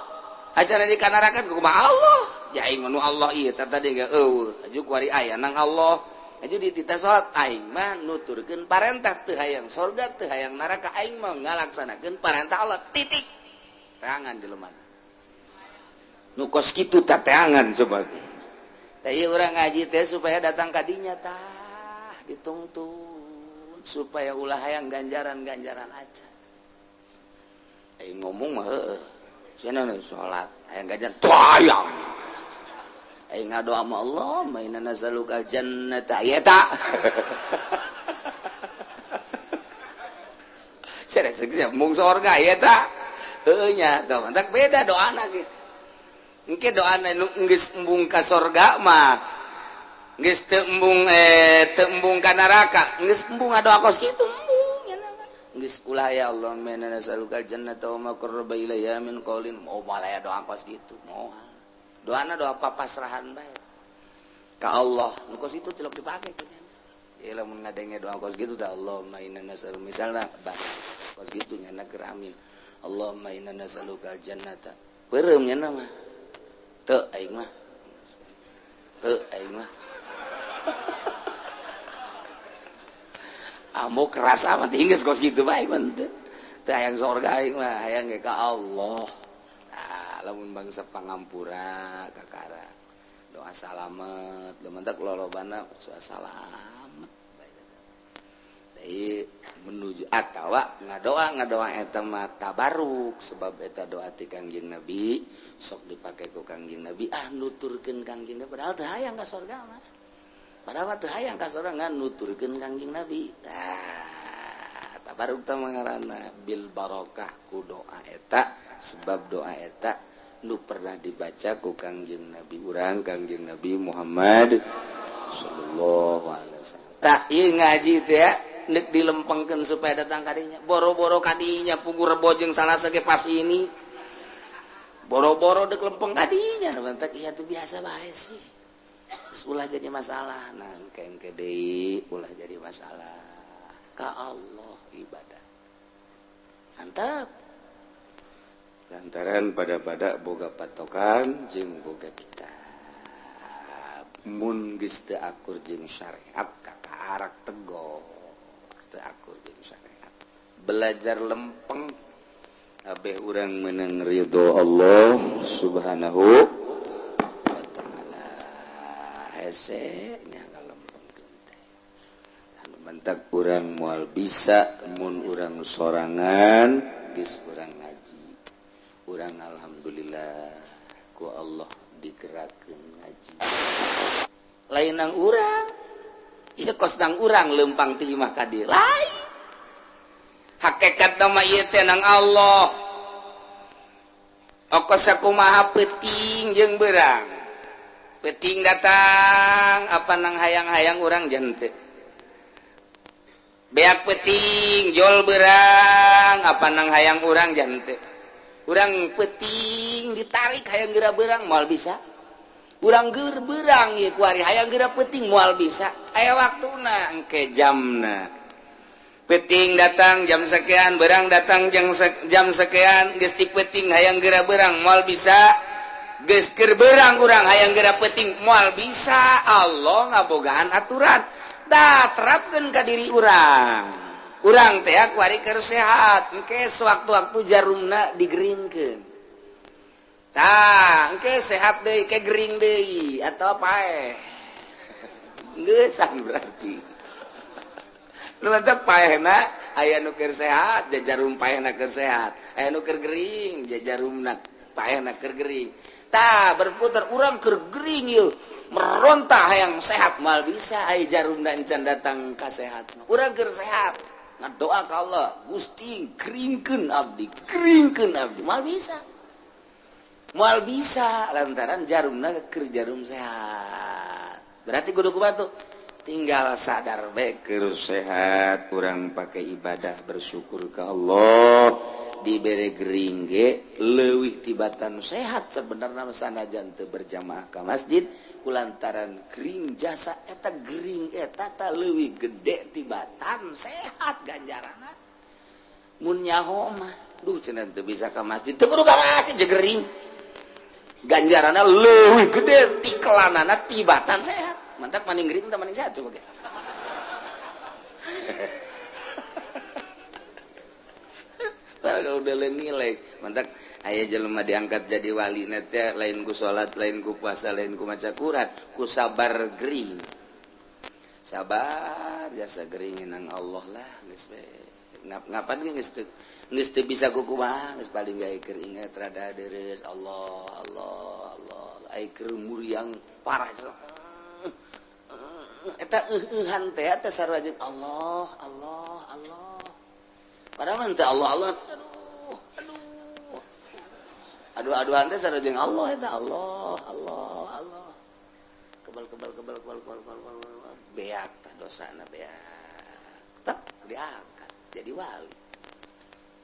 Speaker 1: Acara di ka neraka kumaha Allah. Ya aing nu Allah ieu teh tadi ge eueuh aju kuari aya nang Allah. Aju dititah salat aing mah nuturkeun parentah teu hayang sorga teu hayang neraka aing mah ngalaksanakeun parentah Allah titik. Teangan di lemah. Nu kos kitu tah teangan coba teh. Tah ieu urang ngaji teh supaya datang ka dinya tah ditungtun supaya ulah hayang ganjaran-ganjaran aja. Aing ngomong mah heueuh. Cenah salat hayang ganjaran teu hayang. Aing ngadoa ma Allah, inna nasalukal jannata ya ta. Cenah seukeun mung sorga ya ta. Heueuh nya, tah mantak beda doana ge. Engke doana nu geus embung ka sorga mah geus teu embung teu embung ka neraka, geus embung ngadoa kos kitu embung nya mah. Geus ulah ya Allah, inna nasalukal jannata wa ma qarraba ilaiha min qaulin. Oh malah doa kos kitu moal. Doana doa papasrahan bae ka Allah. Nu kos itu tilok dipake ku nya. Ieu lamun ngadenge doa kos kitu tah Allahumma inna nas'aluka misalna bah kos kitu nya keur amin. Allahumma inna nas'aluka al-jannata. Peureum nya mah. Teu aing mah. Teu aing mah. Amo keras amat geus kos kitu bae mah teu. Teu hayang sorga aing mah, hayang ge ka Allah. Lamun bangsa pangampura kakara doa salamet lumantak lolobana doa salamet deui menuju atawa ngadoa eta mah tabaruk sebab eta doa ti Kangjeng Nabi sok dipake ku Kangjeng Nabi ah nuturkeun Kangjeng Nabi padahal teu hayang ka sorga mah padahal mah teu hayang ka sorga ngan nuturkeun Kangjeng Nabi tah tabaruk teh ngaranna bil barokah ku doa eta sebab doa eta nu pernah dibaca ku Kangjeng Nabi urang Kangjeng Nabi Muhammad sallallahu alaihi wasallam. Tak ieu ngaji teh ya nek dilempengkeun supaya datang kadinya. Boro-boro kadinya pugu rebo jeung salasa ge pas ini. Boro-boro dek lempeng kadinya mantak ieu tuh biasa bae sih. Terus ulah jadi masalah. Nah, engke deui ulah jadi masalah. Ka Allah ibadah. Mantap. Lantaran pada-pada boga patokan jeung boga kitab. Mun geus teu akur jeung syariat kakarak tego teu akur jeung syariat. Belajar lempeng abeh urang menang ridho Allah Subhanahu wa ta'ala. Hese nya ngalempengkeun teh. Anu mentak urang moal bisa mun urang sorangan geus urang ngaji. Urang alhamdulillah ku Allah digerakkeun ngaji. Lain nang urang, ieu kos nang urang lempang ti imah ka dieu. Lain. Hakekat mah ieu teh nang Allah. Okos sakumaha peuting jeung beurang. Peuting datang apa nang hayang-hayang urang jente. Beak peuting jol beurang apa nang hayang urang jente. Urang peuting ditarik hayang geura beurang moal bisa. Urang geur beurang ieu kuari hayang geura peuting moal bisa. Aya waktuna engke jamna. Peuting datang jam sekian, beurang datang jam sekian, geus ti peuting hayang geura beurang moal bisa. Geus keur beurang urang hayang geura peuting moal bisa. Allah ngabogaan aturan. Dah terapkeun ka diri urang. Urang teh kuari keur sehat, engke sewaktu-waktu jarumna digeringkeun. Tah, engke sehat deui, ke gering deui atau paeh. Geusan berarti. Nu mantap paehna aya nu keur sehat, jajarum paehna keur sehat. Aya nu keur gering, jajarumna paehna keur gering. Tah, berputar urang keur gering ieu. Meronta hayang sehat moal bisa, aya jarumna encan datang ka sehat. Urang keur sehat. Ngadoa ka Allah, Gusti geringkeun abdi, geringkeun abdi. Moal bisa. Moal bisa lantaran jarumna keur jarum sehat. Berarti kudu kumaha tuh? Tinggal sadar bae keur sehat, urang pake ibadah bersyukur ka Allah, dibere gering ge leuwih tibatan sehat sebenarna sanajan teu berjamaah ka masjid kulantaran gering jasa eta gering eta ta leuwih gede tibatan sehat ganjaranna. Mun nyaho mah duh cenah teu bisa ka masjid, teu kudu ka masjid je gering. Ganjaranna leuwih gede tikelanana tibatan sehat. Mantak maning gering teh maning sehat coba ge. Kalau udah nilai, mantak aya jelema diangkat jadi wali teh lain ku salat, lain ku puasa, lain ku maca Quran, ku sabar gering. Sabar jasa gering nang Allah lah geus we. Ngapan ge geus teu bisa ku kumaha, geus paling gae keur inget rada deres Allah, Allah, Allah. Ai keur muriang parah. Eta eueuhan teh eta sarua jeung Allah, Allah, Allah. Padahal mah teu Allah, Allah. Aduh, aduh. Aduh-aduhan teh sarua jeung Allah eta Allah, Allah, Allah. Kebal kebal kebal kebal kebal kebal kebal. Beak tah dosana beak. Tep diangkat jadi wali.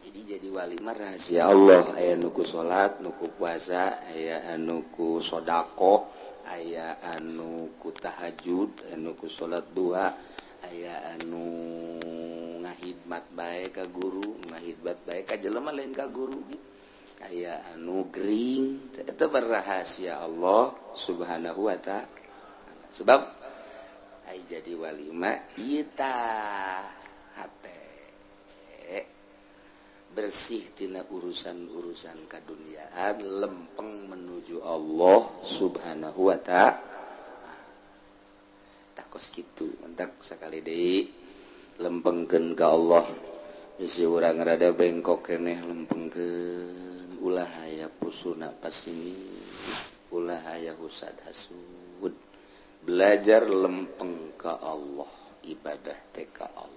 Speaker 1: Jadi wali mah rahasia Allah, aya nu ku salat, nu ku puasa, aya anu ku sedekah, aya anu ku tahajud, anu ku salat duha, aya anu ngahidmat bae ka guru, ngahidmat bae ka jelema lain ka guru, aya anu gering. Eta berrahasia Allah Subhanahu wa ta'ala. Sebab ai jadi wali mah ieu tah hate bersih tina urusan-urusan kaduniaan, lempeng menuju Allah Subhanahu wa ta'ala. Takos kitu mentak sakali deui lempengkeun ka Allah. Bisi urang rada bengkok keneh lempengkeun, ulah aya pusuna pasini, ulah aya husad hasud. Belajar lempeng ka Allah, ibadah teh ka Allah.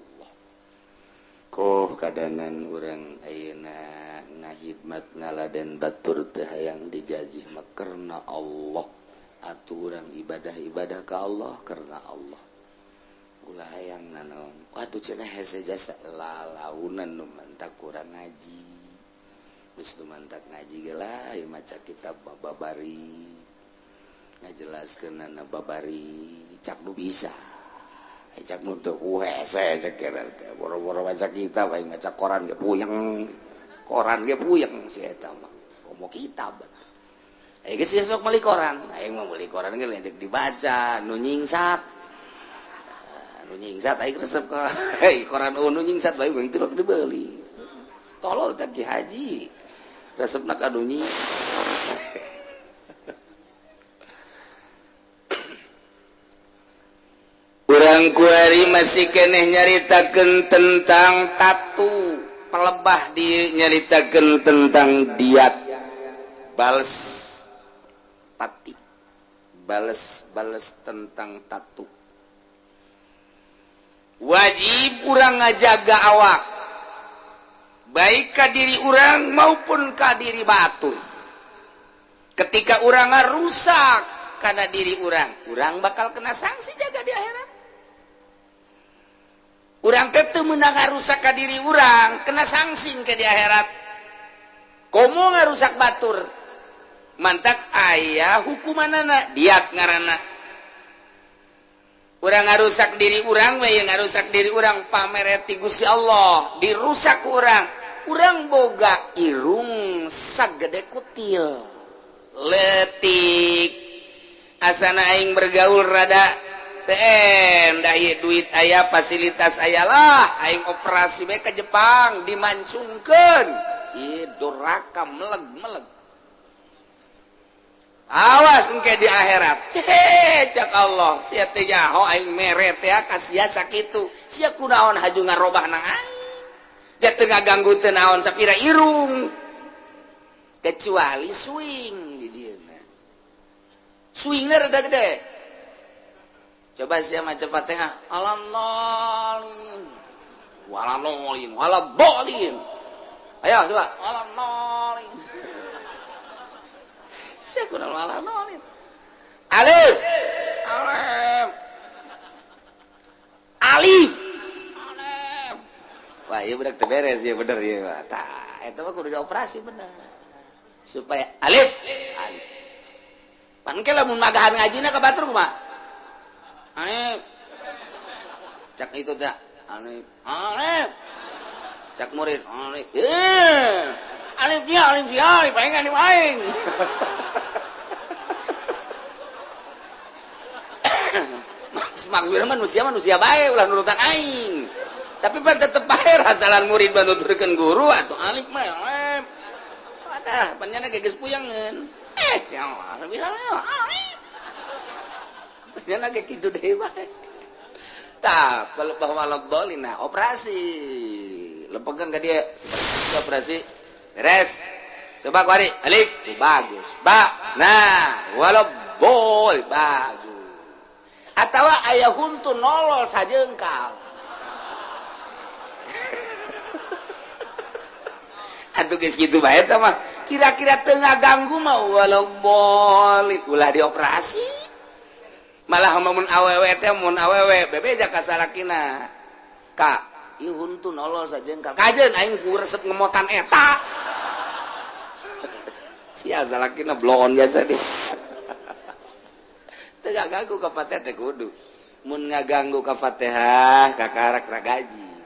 Speaker 1: Koh kadanan urang ayeuna ngahidmat ngaladen batur teh hayang digaji mah karena Allah. Atuh urang ibadah-ibadah ka Allah karena Allah. Ulah hayang nanaon. Atuh cenah hese jasa lalaunan nu mantak urang ngaji. Geus nu mantak ngaji ge lah ieu maca kitab babari. Ngajelaskeunana babari cak nu bisa. Cak nu teu hese cek kira teh boro-boro maca kitab aing maca koran ge puyeng. Koran ge puyeng si eta mah. Komo kitab. Aing geus sok meuli koran. Aing mah meuli koran ge lain dibaca, nu nyingsat. Nu nyingsat aing resep ka koran nu nyingsat bae jeung teu dibeli. Tolol teh Ki Haji. Resepna ka nu Urang kuari masih keneh nyaritakeun tentang tatu pelebah di nyaritakeun tentang diat bales pati bales bales tentang tatu. Wajib urang ngajaga awak baik ka diri urang maupun ka diri batur. Ketika urang ngarusak karena diri urang, urang bakal kena sanksi jaga di akhirat. Urang teh teu meunang ngarusak ka diri urang, kena sanksi ke di akhirat. Komo ngarusak batur, mantak aya hukumanana diat ngaranna. Urang ngarusak diri urang we ngarusak diri urang pamere ti Gusti Allah, dirusak ku urang. Urang boga irung sagede kutil. Letik asana aing bergaul rada TM dah duit aya fasilitas ayalah aing operasi bae ke Jepang dimancungkeun ieu doraka meleg-meleg awas engke di akhirat cek Allah sia teh nyaho aing mere teh ka sia sakitu sia kunaon haju ngarobah nang aing dia teu ngaganggu teu naon sapira irung kecuali swing di dieu swingna rada gede. Coba siapa maca Fatihah alanolin walanolin waladolin. Ayo coba alanolin. Siapa kudu alanolin? Alif. Alif. Alif. Alif. Wah, ieu budak teu beres ieu bener ieu. Tah, eta mah kudu dioperasi bener. Supaya alif alif. Pan ke lamun magahan ngajina ka batur kumaha? Alif. Cak itu dah. Alif. Alif. Cak murid. Alif. Alif dia, alif si alif, aing alif aing. Maksudnya manusia bae ulah nurutan aing. Tapi pan tetep bae rasalan murid banuturkeun guru atuh alif mah alif. Wadah, panjana ge geus puyangeun. Ya Allah, bisa alif. Ternyata kayak gitu deh bae. Tah, kalau bahwa walad-dhalin operasi. Lepegang ke dia operasi. Beres. Coba kuari alif, bagus. Ba. Nah, walad-dhol bagus. Atawa aya huntu nolol sajengkal. Atuh geus kitu bae tah mah. Kira-kira teu ngaganggu mah walad-dhalin ulah dioperasi. Malah mun awewe teh mun awewe bebeja ka salakina. Ka, ieu huntu nolol sajengkal. Kajeun aing ku resep ngemotan eta. Sia salakina bloon biasa deh. Teu ngaganggu ka Fatihah teh kudu. Mun ngaganggu ka Fatihah kakarak ragaji.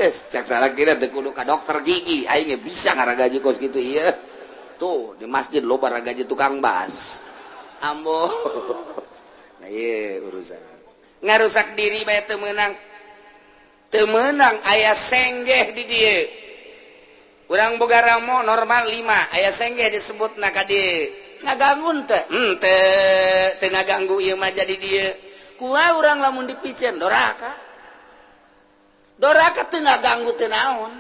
Speaker 1: Geus cak salakina teh kudu ka dokter gigi, aing ge bisa ngaragaji kos kitu ieu. Tuh di masjid loba ragaji tukang bas. Ambo. Nah ieu urusan. Ngarusak diri bae teu meunang. Teu meunang aya senggeh di dieu. Urang boga ramo normal 5, aya senggeh disebutna ka dieu. Ngaganggu teu? Henteu, teu ngaganggu ieu mah jadi dieu. Kumaha urang lamun dipicen doraka. Doraka teu ngaganggu teu naon.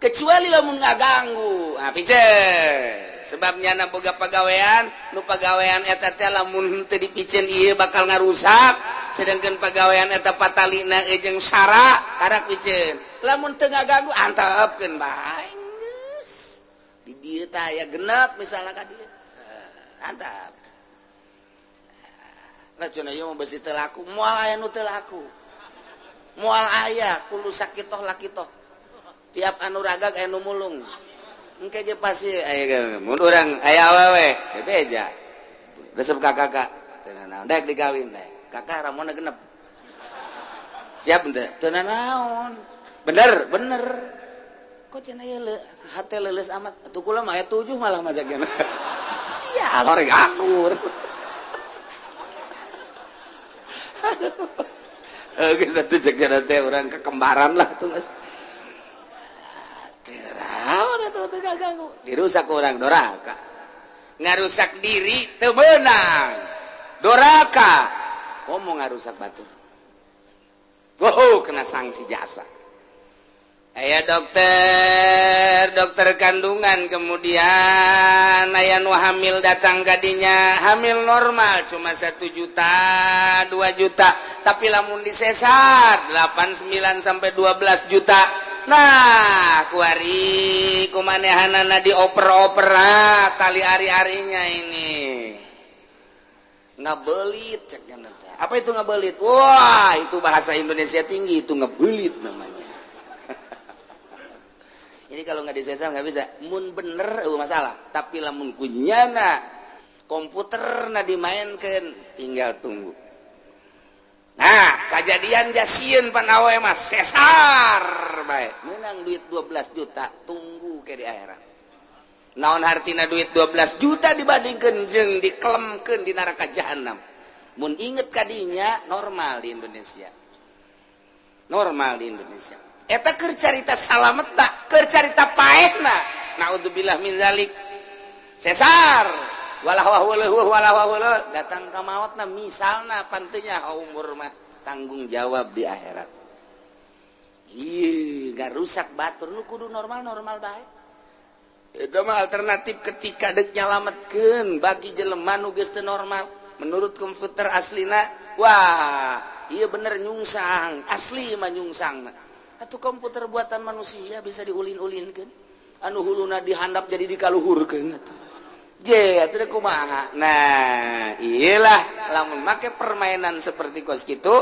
Speaker 1: Kecuali lamun ngaganggu, ah picen. Sebabnya na boga pagawean, nu pagawean eta teh lamun henteu dipicen ieu bakal ngarusak, sedangkan pagawean eta patalina jeung sara karak picen. Lamun teu ngaganggu antepkeun bae geus. Di dieu tah aya genep misalna ka dieu. Antep. Lah cenah ieu mah besi teu laku, moal aya nu teu laku. Moal aya kudu sakitoh lakitoh. Tiap anu ragag aya nu mulung. Engke ge pasti aya mun urang aya awewe bebeja. Resep ka kakak teu nanaon dek dikawin dek. Kakak ramona genep. Siap henteu? Teu nanaon. Bener, bener. Kok cenah ieu hate leuleus amat? Atuh kula mah aya 7 malah majakna. Sial, horeng akur. Aduh. Geus atuh cek teh urang kekembaran lah tuh geus. Teu naon atuh teu ganggu. Dirusak urang doraka. Ngarusak diri teu meunang. Doraka. Komo ngarusak batur. Wow, kena sanksi jasa. Aya dokter, dokter kandungan kemudian aya nu hamil datang kadinya, hamil normal cuma 1 juta, 2 juta, tapi lamun disesar 8, 9 sampai 12 juta. Nah, kuari kumanehanana dioper-oper tali ari-arinya ini. Ngabelit ceknya teh. Apa itu ngabelit? Wah, itu bahasa Indonesia tinggi, itu ngebelit namanya. Ini kalau nggak disesar nggak bisa. Mun bener masalah, tapi lamun kunyana komputer na dimainkan, tinggal tunggu. Nah, kejadian jasieun pan awe mah sesar bae. Menang duit 12 juta, tunggu ke di akhirat. Naon hartina duit 12 juta dibandingkeun jeung dikelemkeun di neraka jahanam. Mun inget kadinya normal di Indonesia. Normal di Indonesia. Eta keur carita salametna, keur carita paehna. Naudzubillah min zalik. Sesar walah wah weuh walah wah weuh datang ka maotna misalna pantenya umur mah tanggung jawab di akhirat. Ih, ngarusak batur nu kudu normal-normal bae. Eta mah alternatif ketika deuk nyalametkeun bagi jelema nu geus teu normal menurut komputer aslina. Wah, ieu bener nyungsang, asli mah nyungsang. Atau komputer buatan manusia bisa diulin-ulinkeun, anu huluna dihandap jadi dikaluhurkeun atuh. Je, atuh kumaha. Nah, iyalah lamun make permainan seperti kos kitu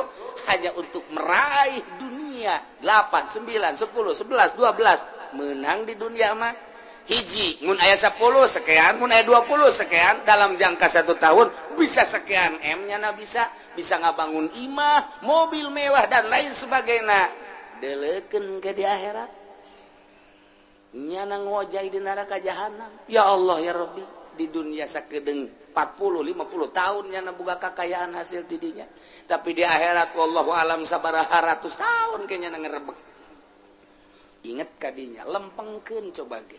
Speaker 1: hanya untuk meraih dunia 8, 9, 10, 11, 12 menang di dunia mah hiji mun aya 10 sekian, mun aya 20 sekian, dalam jangka 1 tahun bisa sekian M-nya na bisa ngabangun imah, mobil mewah dan lain sebagainya. Deleukeun ke di akhirat nyana ngojai di neraka jahanam. Ya Allah ya Rabbi, di dunia sakedeung 40 50 tahun nyana boga kakayaan hasil tidinya, tapi di akhirat wallahu alam sabaraha ratus tahun ke nyana ngerebek. Inget kadinya lempengkeun coba ge.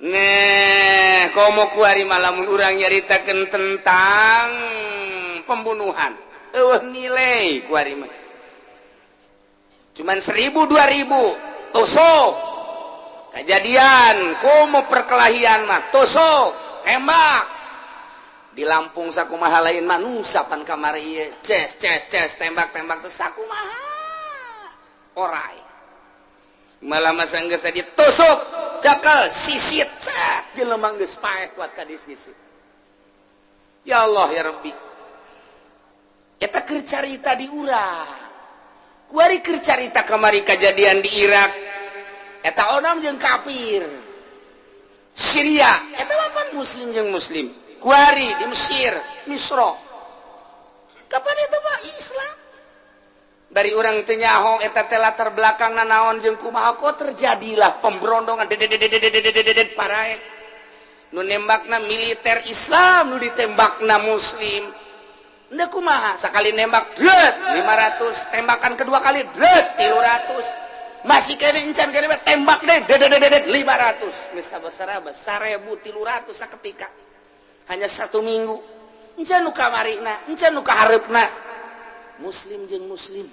Speaker 1: Neh komo kuari malamun urang nyaritakeun tentang pembunuhan eueuh nilai kuari mah cuman 1000 2000 tusuk kejadian komo perkelahian mah tusuk tembak di Lampung sakumaha lain manusia pan kamari ieu ces ces ces tembak tembak teh sakumaha orai malah masa geus tadi tusuk cakal sisit cet jelema geus paeh kuat ka disit. Ya Allah ya Rabbi, eta keur carita di urang. Kuari keur carita kamari kejadian di Irak eta onam jeung kafir Syria eta mah pan muslim jeung muslim. Kuari di Mesir, Misro kapan itu mah Islam dari urang teu nyaho eta teh latar belakang nanaon jeung kumaha kok terjadilah pemberondongan dedededededededet parae nu nembakna militer Islam nu ditembakna muslim. Nda kumaha sekali nembak dret 500 tembakan kedua kali dret 300 masih kene encan kene tembak deh dededededet 500 geus sabasaraba 1300 saketika hanya 1 minggu. Encan nu kamarina, encan nu kahareupna muslim jeung muslim.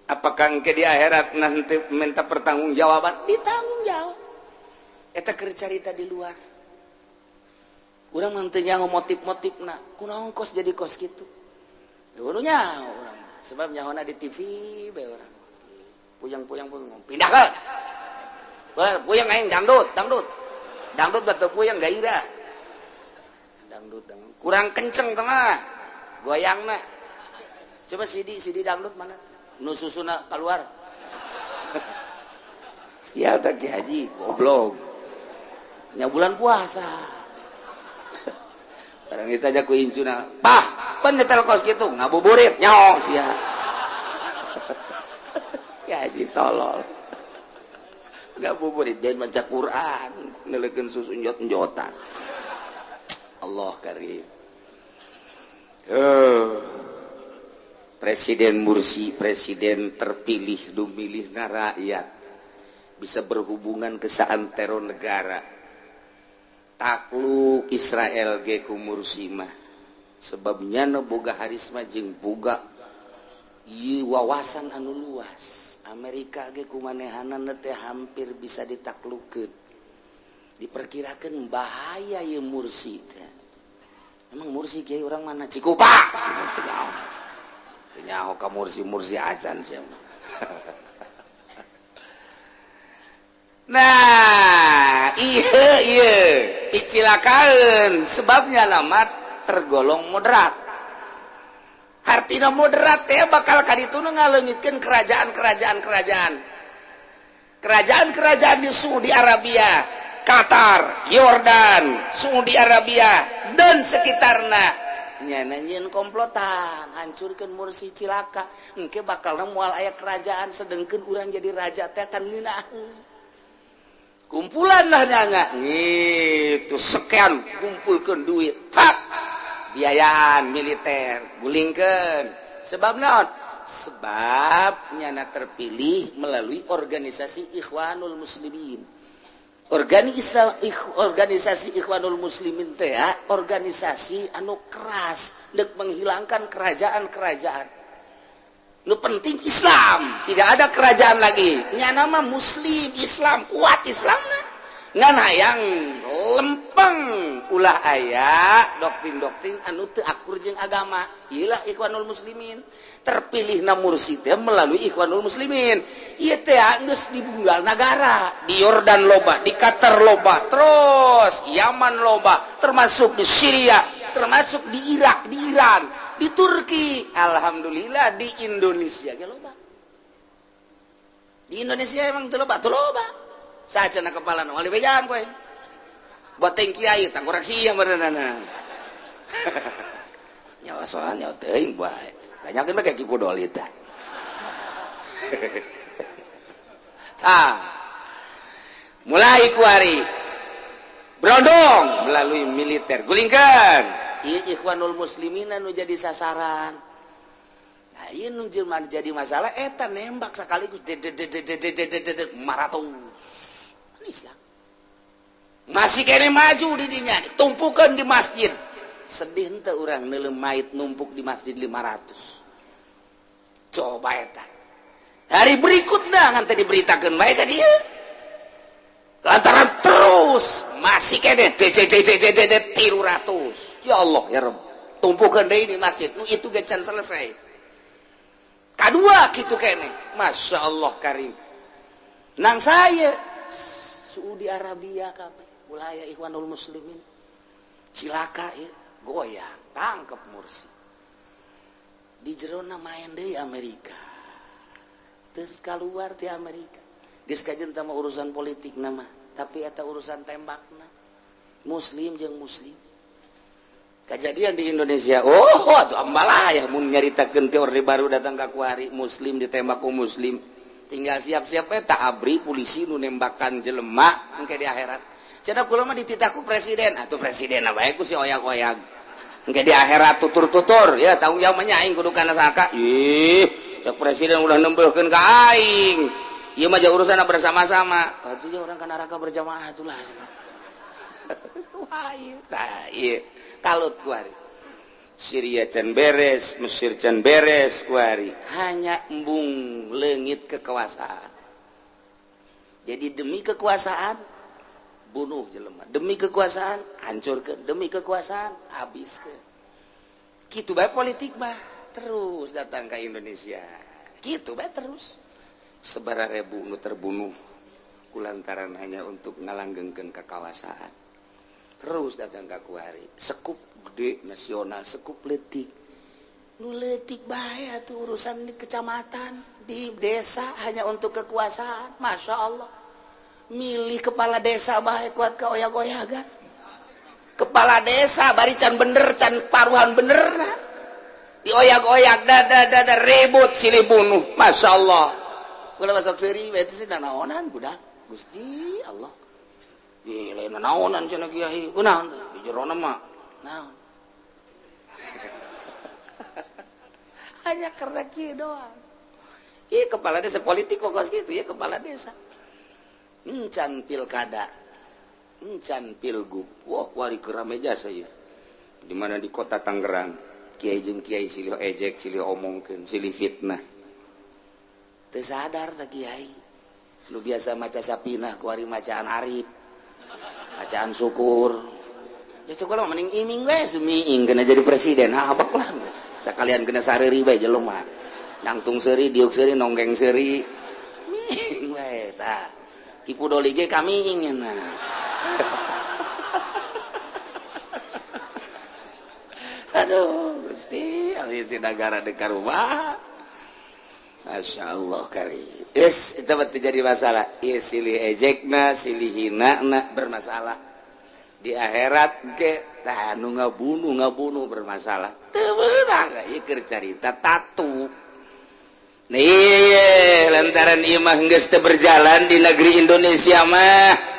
Speaker 1: Apakah engke di akhirat nanti minta pertanggungjawaban? Ditanggung jawab. Eta keur carita di luar. Urang mah teu nyaho motif-motifna, kunaon kos jadi kos kitu. Teu nyaho urang mah, sebab nyahona di TV bae urang. Puyang-puyang pindahkeun. Puyang aing dangdut, dangdut. Dangdut batu puyang gairah. Dangdut, dangdut. Kurang kenceng tengah. Goyangna. Coba CD dangdut mana? Nu susuna keluar. Sial teh Ki Haji, goblok. Nya bulan puasa. Barang ditanya ku incuna, "Pah, pan nyetel kos kitu, ngabuburit nyaho sia." Ya. Jadi tolol. Ngabuburit dan maca Quran, neulekeun susu njot-njotan. Allah karim. Presiden Mursi, presiden terpilih, dumilih na rakyat, bisa berhubungan ke saantero negara. Takluk Israel ge ku Mursi mah, sebabnya nu boga harisma jeung boga ieu wawasan anu luas. Amerika ge ku manehanana teh hampir bisa ditaklukeun. Diperkirakan bahaya ieu Mursi teh. Emang Mursi kiai orang mana? Cikupa. Teu nyaho ka Mursi, Mursi acan sia. Nah, iya iya dicilakaeun sebabnya lama tergolong moderat. Hartina moderat teh bakal kaditu nu ngaleungitkeun kerajaan-kerajaan kerajaan. Kerajaan-kerajaan di Saudi Arabia, Qatar, Yordan, Saudi Arabia dan sekitarna. Nyana nyieun komplotan, hancurkeun Mursi, cilaka. Engke bakalna moal aya kerajaan, sedengkeun urang jadi raja teh kan ngeunaheun. Kumpulan lah nyana gitu, sekian kumpulkeun duit, tak biayaan militer, gulingkeun. Sebab naon? Sebab nyana terpilih melalui organisasi Ikhwanul Muslimin. Organisasi Ikhwanul Muslimin teh organisasi anu keras dek menghilangkan kerajaan-kerajaan. Nu penting Islam, tidak ada kerajaan lagi. Nyana mah Muslim, Islam, kuat Islamna. Ngan hayang lempeng, ulah aya doktrin-doktrin anu teu akur jeung agama. Iyalah Ikhwanul Muslimin. Terpilih na Mursi teh melalui Ikhwanul Muslimin. Ieu teh geus dibunggal nagara. Di Yordan loba, di Qatar loba, terus Yaman loba, termasuk di Syria, termasuk di Irak, di Iran, di Turki. Alhamdulillah di Indonesia ge loba. Di Indonesia emang teu loba, teu loba. Saca na kepala nu bejaan kowe. Buat teng kiai tangkorak sia beuneunan. Nyawa soalnya teuing bae. Tanyakeun bae ka Ki Pudoli tah. Tah. Mulai kuari berondong melalui militer gulingkeun. Ieu Ikhwanul Muslimin anu jadi sasaran. Nah, ieu nu jadi masalah eta nembak sekaligus maratus. Islam masih kene maju di dinya, ditumpukan di masjid. Sedih henteu urang neuleum mayit numpuk di masjid 500. Coba eta. Hari berikutnya ngan teh diberitakeun bae ka dieu. Lantaran terus masih kene d 300. Ya Allah ya Rabb. Tumpukan deui di masjid. Nu itu ge can selesai. Kadua kitu kene. Masya Allah karim. Nang saya Saudi Arabia kabeh wilayah Ikhwanul Muslimin cilaka ya, goyang tangkep Mursi di jerona main deui Amerika terus keluar di Amerika geus kajen tama urusan politik nama tapi eta urusan tembakna muslim jeung muslim kejadian di Indonesia. Oh atuh ambalaya mun nyaritakeun teh Orde Baru datang ka kuari muslim ditembak ku muslim. Tinggal siap-siap tak abri polisi nu nembakan jelema engke di akhirat. Cenah kula mah dititah ku presiden, atuh presiden bae ku si oyak-oyak. Engke di akhirat tutur-tutur ya tanggung jawab mah aing kudu kana saka. Ih, cek presiden udah nembeuhkeun ka aing. Ieu mah urusan bersama-sama. Atuh nya urang ka neraka berjamaah atulah. Wah, ieu tah ieu kalut kuari. Syria can beres, Mesir can beres kuari. Hanya embung leungit kekuasaan. Jadi demi kekuasaan bunuh jelema, demi kekuasaan hancurkeun, demi kekuasaan habiskeun. Kitu bae politik mah terus datang ke Indonesia. Kitu bae terus. Sabaraha ribu nu terbunuh kulantaran hanya untuk ngalanggengkeun kekuasaan. Terus datang ke kuari, sekup gede nasional, sekup letik. Nu leutik bae atuh urusan di kecamatan, di desa hanya untuk kekuasaan. Masya Allah. Milih kepala desa bae kuat ka oyak-oyagan. Kepala desa bari can bener, can paruhan bener nah. Dioyak-oyak dada dada ribut silih bunuh. Masya Allah. Kula masuk seuri bae teh nanaonan budak. Gusti Allah. Ih, lain nanaonan cenah kiai. Kunaon di jerona mah? Naon? Hanya karena kieu doang. Ih, kepala desa politik pokos gitu ya kepala desa. Encan pilkada, encan pilgub. Wah, wari kerame jasa ya. Di mana di kota Tangerang, kiai jeung kiai silih ejek, silih omongkeun, silih fitnah. Teu sadar tah kiai. Lu biasa maca sapinah kuari macaan arif, macaan syukur. Ya syukur mah mending iming we sumiing kena jadi presiden, habak lah. Sakalian kena sareuri bae jelema. Nangtung seuri, diuk seuri, nonggeng seuri. Ming we tah. Kipu doli ge kami ingin nah. Aduh, Gusti, alih negara dekat rumah. Masya Allah kali. Is, itu terjadi masalah. Is, silih ejekna, silih hinana bermasalah. Di akhirat ge tah nu ngabunuh bermasalah. Teu meunang ieu keur carita tatu. Nih, lantaran ieu mah geus teu berjalan di negeri Indonesia mah.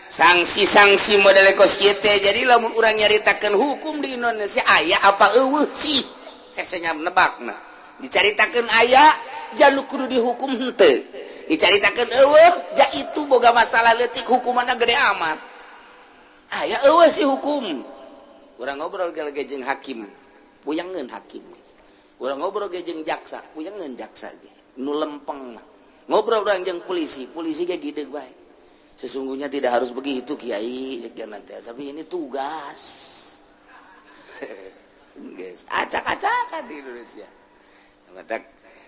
Speaker 1: Sanksi-sanksi model kos kieu teh. Jadi lamun urang nyaritakeun hukum di Indonesia aya apa eueuh sih? Hese nya nebakna. Dicaritakeun aya jaluk kudu dihukum henteu. Dicaritakeun eueuh ja itu boga masalah leutik hukumanna gede amat. Aya eueuh sih hukum. Urang ngobrol ge jeung hakim, puyangeun hakim. Urang ngobrol ge jeung jaksa, puyangeun jaksa ge. Nu lempeng mah. Ngobrol urang jeung polisi, polisi ge gideg bae. Sesungguhnya tidak harus begitu kiai, tapi ini tugas. Guys, acak-acakan di Indonesia.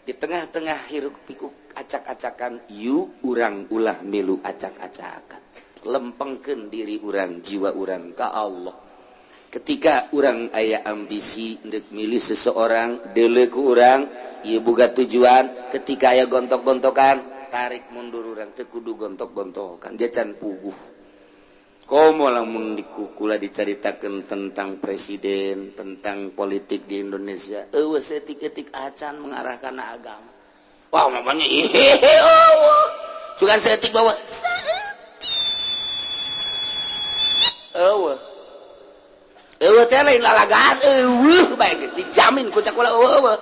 Speaker 1: Di tengah-tengah hiruk pikuk acak-acakan, yu urang ulah milu acak-acakan. Lempengkeun diri urang, jiwa urang ka Allah. Ketika urang aya ambisi ndek milih seseorang, deuleu ku urang, ieu boga tujuan. Ketika aya gontok-gontokan, tarik mundur urang teu kudu gontok-gontokan, dia can puguh. Komo lamun dikukula dicaritakeun tentang presiden, tentang politik di Indonesia, eueuh seetik-etik acan mengarahkan agama. Wah, mamanya ihehe eueuh. Sugan seetik bawa seetik. Eueuh. Eueuh teh lain lalagaan eueuh bae geus dijamin ku cakula eueuh.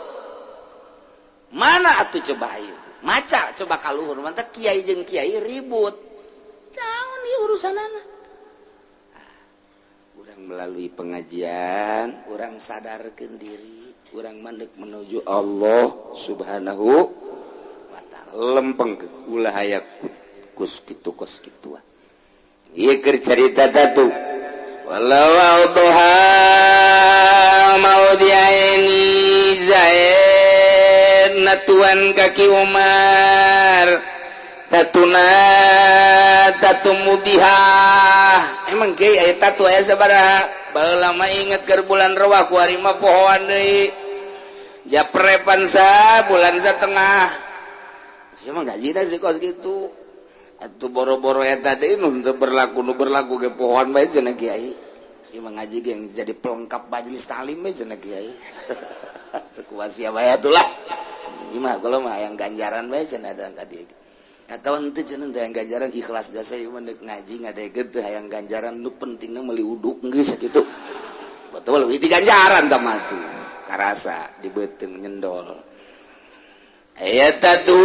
Speaker 1: Mana atuh coba ieu? Maca coba kaluhur mantap kiai jeung kiai ribut. Caun ieu urusanana. Urang melalui pengajian, urang sadarkeun diri, urang mandek menuju Allah Subhanahu wa taala. Lempeng ulah aya kus kitu kos kitua. Ieu keur carita tatu. Walau auduha maudiaini zaid natuan kaki Umar tatuna tatumudiha. Emang kiai aya tatu aya sabaraha? Baheula mah inget keur bulan rewah ku ari mah pohoan deui. Japrepan sa bulan satengah. Sia mah gajina sih kos kitu. Atuh boro-boro eta deui nu teu berlaku nu berlaku ge pohoan bae cenah kiai. Ieu mah ngaji ge jadi pelengkap majelis taklim bae cenah kiai. Teu kuasia bae atulah. Ieu mah kalau mah hayang ganjaran bae cenah da ka dieu. Atau henteu cenah teh hayang ganjaran ikhlas jasa ieu mah deuk ngaji ngadeged teu hayang ganjaran nu pentingna meuli uduk geus sakitu. Betul leuwih ti ganjaran tah mah tuh. Karasa di beuteung nyendol. Aya tatu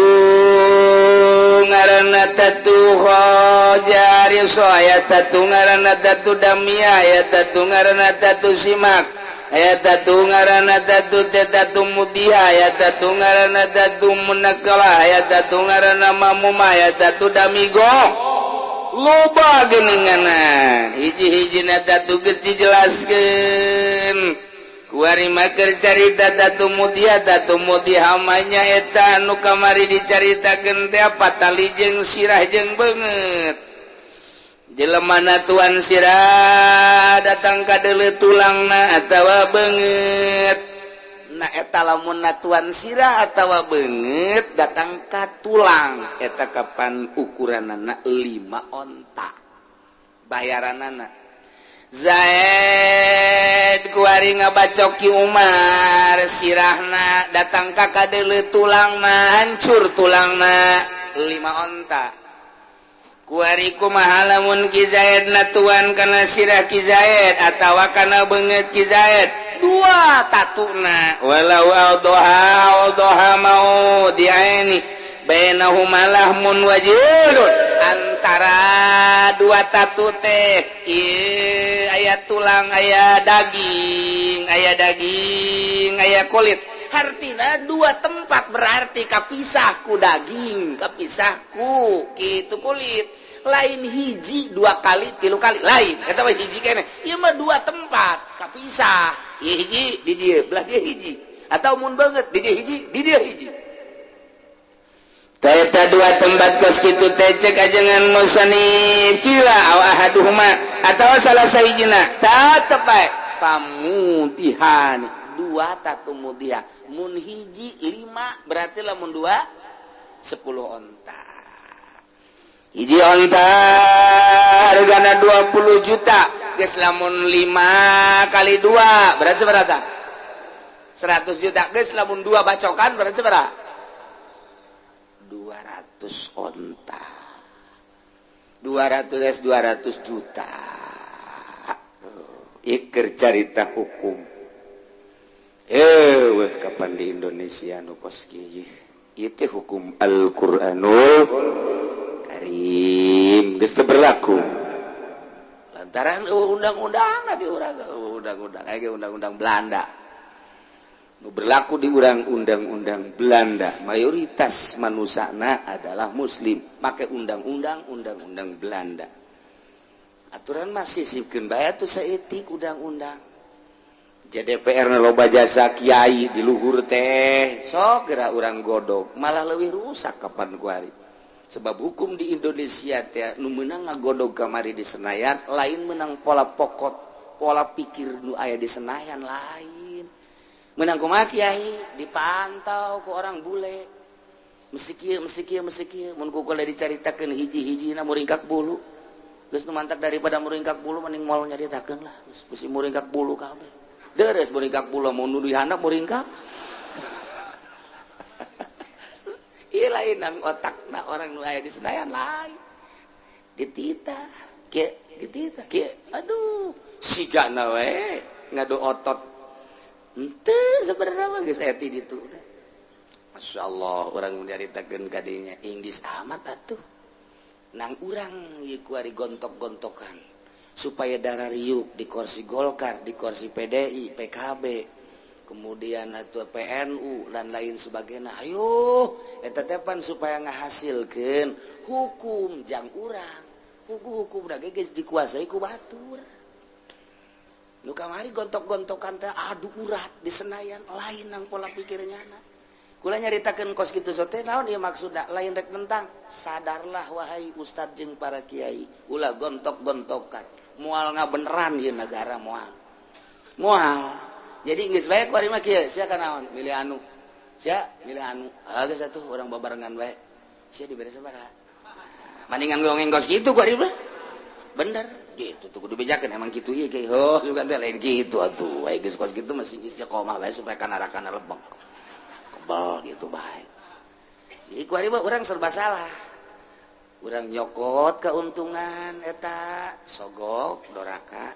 Speaker 1: ngaranna tatu khojariso, aya tatu ngaranna tatu damia, aya tatu ngaranna tatu simak, aya tatu ngaranna tatu tatu mudia, aya tatu ngaranna tatu munakala, aya tatu ngaranna mamuma, aya tatu damigo. Loba geuninganan hiji-hijina tatu geus dijelaskeun. Kuari maker carita tatu mudia, tatu mudia hamanya eta anu kamari dicaritakeun teh patali jeung sirah jeung beungeut. Jelema na tuan sirah datang ka deuleu tulangna atawa beungeut. Na eta lamun tuan sirah atawa beungeut datang ka tulang eta kapan ukuranana 5 onta. Bayaranana Zaid kuari Kuari ngabacok Ki Umar sirahna datang ka kadeuleu tulangna, hancur tulangna, 5 onta. Kuari kumaha lamun Ki Zaid natuan kana sirah Ki Zaid atawa kana beungeut Ki Zaid 2 tatuna, walau awdaha awdaha mau diaini bainahuma lahmun wajilun, antara 2 tatu teh ieu aya tulang, aya daging, aya daging, aya kulit. Hartina 2 tempat berarti kapisah ku daging, kapisah ku kitu kulit. Lain hiji 2 kali 3 kali lain, eta mah hiji keneh. Ieu mah 2 tempat kapisah. Ieu hiji di dieu, belah dieu hiji. Atau mun beungeut di dieu hiji, di dieu hiji. Eta 2 tempat kos kitu teh cek ajengan musannif kila aw ahaduhuma atawa salah sahijina tetep bae pamutihan 2 tatu mudiah. Mun hiji 5 berarti lamun 2 10 onta. Hiji onta hargana 20 juta geus, lamun 5 kali 2 berarti berapa? 100 juta. Geus lamun 2 bacokan berarti berapa? 200 onta. 200 200 juta. Iker carita hukum. Weh kapan di Indonesia nu kos kieu? Ieu teh hukum Al-Qur'anul Karim geus teu berlaku. Lantaran undang-undang di urang, undang-undang aya undang-undang Belanda. Nu berlaku di urang undang-undang Belanda, mayoritas manusana adalah muslim, make undang-undang undang-undang Belanda. Aturan masih sipkeun bae atuh saeutik undang-undang. DPR loba jasa kiai di luhur teh sok geura urang godog, malah leuwih rusak kapan kuari. Sebab hukum di Indonesia teh nu meunang ngagodog kamari di Senayan lain meunang pola pokot, pola pikir nu aya di Senayan lain. Menang kumaha kiai dipantau ku orang bule. Mesti kieu, mesti kieu, mesti kieu. Mun ku kula dicaritakeun hiji-hijina muringkak bulu. Geus nu mantak daripada muringkak bulu mending moal nyaritakeun lah. Geus bisi muringkak bulu kabeh. Deres muringkak bulu mun nu di handap muringkak. Ieu lain nang otakna orang nu aya di Senayan lain. Dititah kieu, dititah kieu. Aduh, sigana we ngadu otot. Henteu sebenarnya mah geus eti ditu. Masya Allah urang nyaritakeun ka dinya Inggris amat atuh. Nang urang ieu kuari gontok-gontokan supaya darah riuk di kursi Golkar, di kursi PDI, PKB, kemudian atuh PNU dan lain sebagainya. Ayo eta teh pan supaya ngahasilkeun hukum jang urang. Hukum-hukum da ge geus dikuasai ku batur. Nu kamari gontok-gontokan teh adu urat di Senayan lain nang pola pikirnya na. Kula nyaritakeun kos kitu sote naon ieu maksudna lain rek tentang sadarlah wahai ustad jeung para kiai ulah gontok-gontokan moal ngabeneran ieu negara moal. Moal. Jadi geus bae kuari mah kieu sia kanaon milih anu. Sia milih anu. Ah geus atuh urang babarengan bae. Sia dibere sabaraha. Mendingan ngomong kos kitu kuari mah. Bener. Gitu tuh kudu bejakeun emang kitu ieu kieu. Oh, sugan teh lain kitu atuh. Wae geus kos kitu masih istiqomah bae supaya kanarakana lebek. Kebal gitu bae. Jadi kuari mah urang serba salah. Urang nyokot keuntungan eta sogok doraka.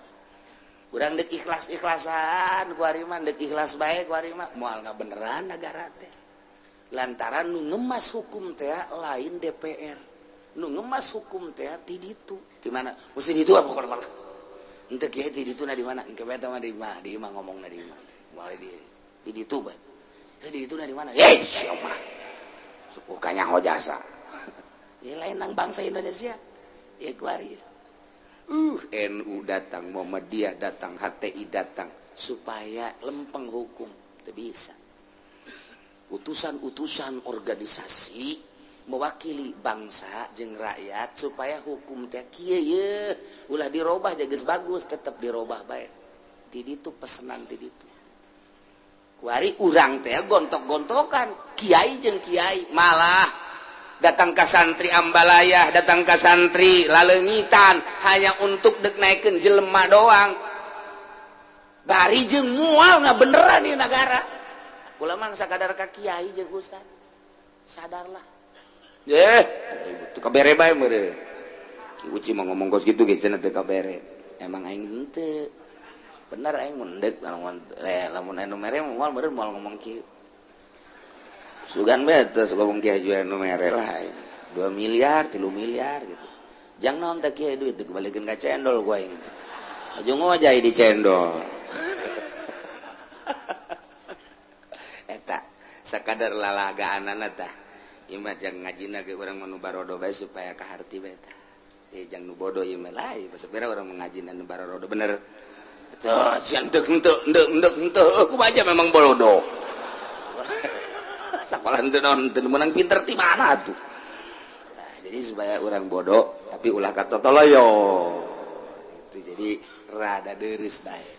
Speaker 1: Urang deuk ikhlas-ikhlasan kuari mah deuk ikhlas bae kuari mah moal ngabeneran nagara teh. Lantaran nu ngemas hukum teh lain DPR. Nu ngemas hukum teh ti ditu. Di mana? Mesti ditu apa pokona malah. Henteu kieu ti ditu na di mana? Engke bae mah di imah, di imah ngomongna di imah. Moal di ditu bae. Di ditu na di mana? Hei, sia mah. Suku kanyaho jasa. Ya lain nang bangsa Indonesia. Ya kuari. NU datang, Muhammadiyah datang, HTI datang supaya lempeng hukum. Teu bisa. Utusan-utusan organisasi mewakili bangsa jeung rakyat supaya hukum teh kieu ye ulah dirobah geus bagus tetep dirobah bae. Di ditu pesenan di ditu. Kuari urang teh gontok-gontokan kiai jeung kiai malah datang ka santri Ambalayah, datang ka santri Laleungitan hanya untuk dek naikeun jelema doang. Bari jeung mual ngabeneran ieu nagara. Kula mah sakadar ka kiai jeung ustad. Sadarlah. Eh, teu kabere bae meureun. Ki Uci mah ngomong kos kitu ge cenah teu kabere. Emang aing henteu. Bener aing mendek lamun lamun anu mere moal meureun moal ngomong kieu. Sugan bae teh ngomong kieu haji anu mere lah aing. 2 miliar, 3 miliar gitu. Jang naon teh kieu duit dibalikeun ka cendol ku aing. Aja ngojay di cendol. Eta sakadar lalagaanana tah. Ieu mah jang ngajina ge urang mah nu barodo bae supaya kaharti bae tah. Jang nu bodoh ieu mah lain, sapira urang mengajina nu barodo bener. Tuh, sian deuk henteu, deuk henteu, kumaha aja memang bolodo. Sakola henteu naon teu meunang pinter ti mana atuh. Nah, jadi supaya urang bodoh tapi ulah katotoloyo. Itu jadi rada deureuh bae.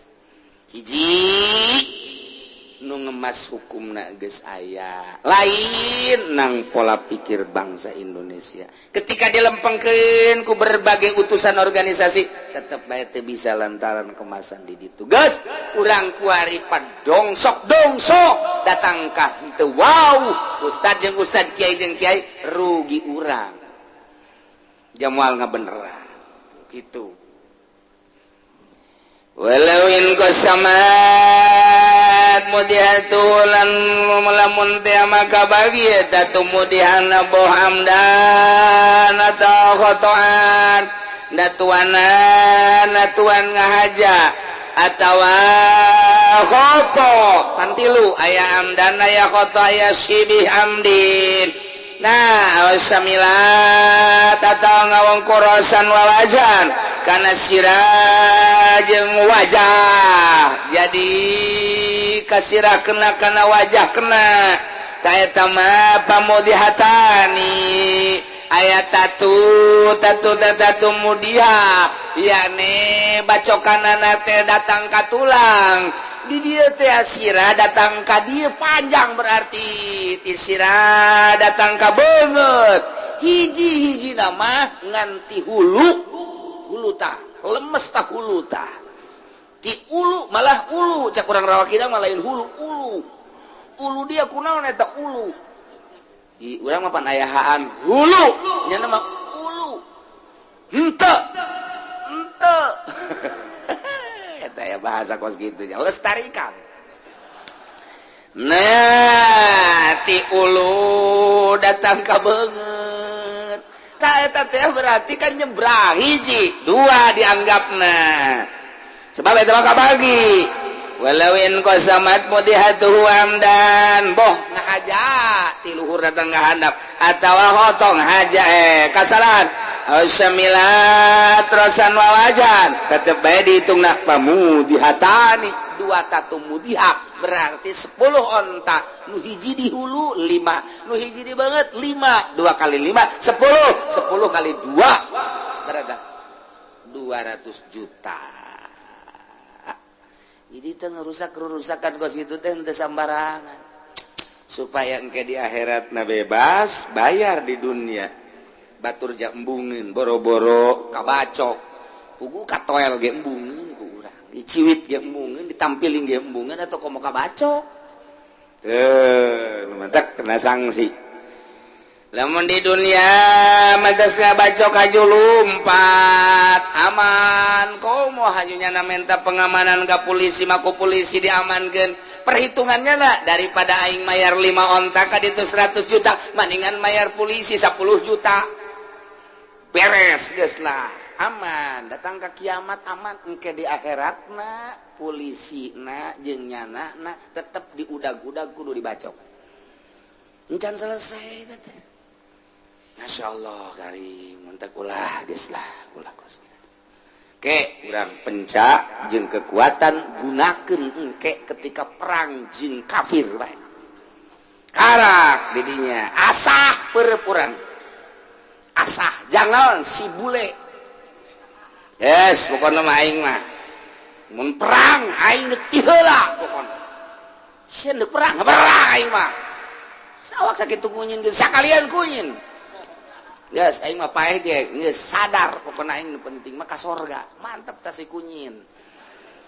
Speaker 1: Hiji nu ngemas hukumna geus aya lain nang pola pikir bangsa Indonesia. Ketika dilempengkeun ku berbagai utusan organisasi tetep bae teu bisa lantaran kemasan di ditu. Geus urang kuari padongsok-dongsok datang ka henteu wow ustad jeung ustad kiai jeung kiai rugi urang. Jamual ngabeneran kitu. Walau in qasamat mudihatulan lamun teh maka bagi eta tumudihana boh amdan atau khotoan datuanan datuan ngahaja atawa khoto pantilu aya amdan aya khoto aya sibih amdin. Nah samilat atau ngawongkorosan walajan karena sirah jeung wajah jadi kasirah kena kana wajah kena ta eta mah pamodihatani aya tatu tatu tatu mudia yakni bacokanana teh datang ka tulang di dieu teh sirah datang ka dieu panjang berarti ti sirah datang ka beungeut hiji-hiji nama nganti hulu hulu tah lemes tah hulu tah ti ulu malah ulu cak urang Rawakidang mah lain hulu ulu ulu dia kunaon eta ulu di urang mah pan ayahaan hulu nya mah ulu henteu henteu eta ya bahasa kos kitu nya lestarikan. Nah ti ulu datang ka beungeut ta eta teh berarti kan nyebrang hiji dua dianggapna sebab eta mah kabagi walau in qasamat mudihatuhu amdan boh ngahaja ti luhur datang ka handap atawa hotong haja kasalahan samilat rosan wawajan tetep bae dihitungna pamudihatani dua tatu mudiha berarti 10 onta nu hiji di hulu 5 nu hiji di banget 5 2 kali 5 10 10 kali 2 berapa 200 juta. Jadi teh ngerusak-rusakan kos kitu teh henteu sambarangan supaya engke di akhiratna bebas bayar di dunia batur ja embungeun boro-boro kabacok pugu katoel ge embungeun ku urang diciwit ge embungeun ditampilin ge embungeun atau komo kabacok mantak kena sanksi. Lamun di dunia mantas ngabacok haju lumpat aman komo hajunya na minta pengamanan ka polisi mah ku polisi diamankeun perhitungannya lah daripada aing mayar 5 onta ka ditu 100 juta mendingan mayar polisi 10 juta beres geus lah aman datang ke kiamat aman engke di akhiratna polisina jeung nyana na tetep diudag-udag kudu dibacok encan selesai teh. Masya Allah karim mentak ulah geus lah ulah kos ke urang pencak jeung kekuatan gunakeun engke ketika perang jin kafir bae karak didinya asah perpuran asah jangan si bule yes pokona mah aing mah mun perang aing deuk ti heula pokona sieun deuk perang perang aing mah sawak sakitu kunyin geus sakalian kunyin geus aing mah paeh ge geus sadar pokona aing nu penting mah ka sorga mantep tah si kunyin.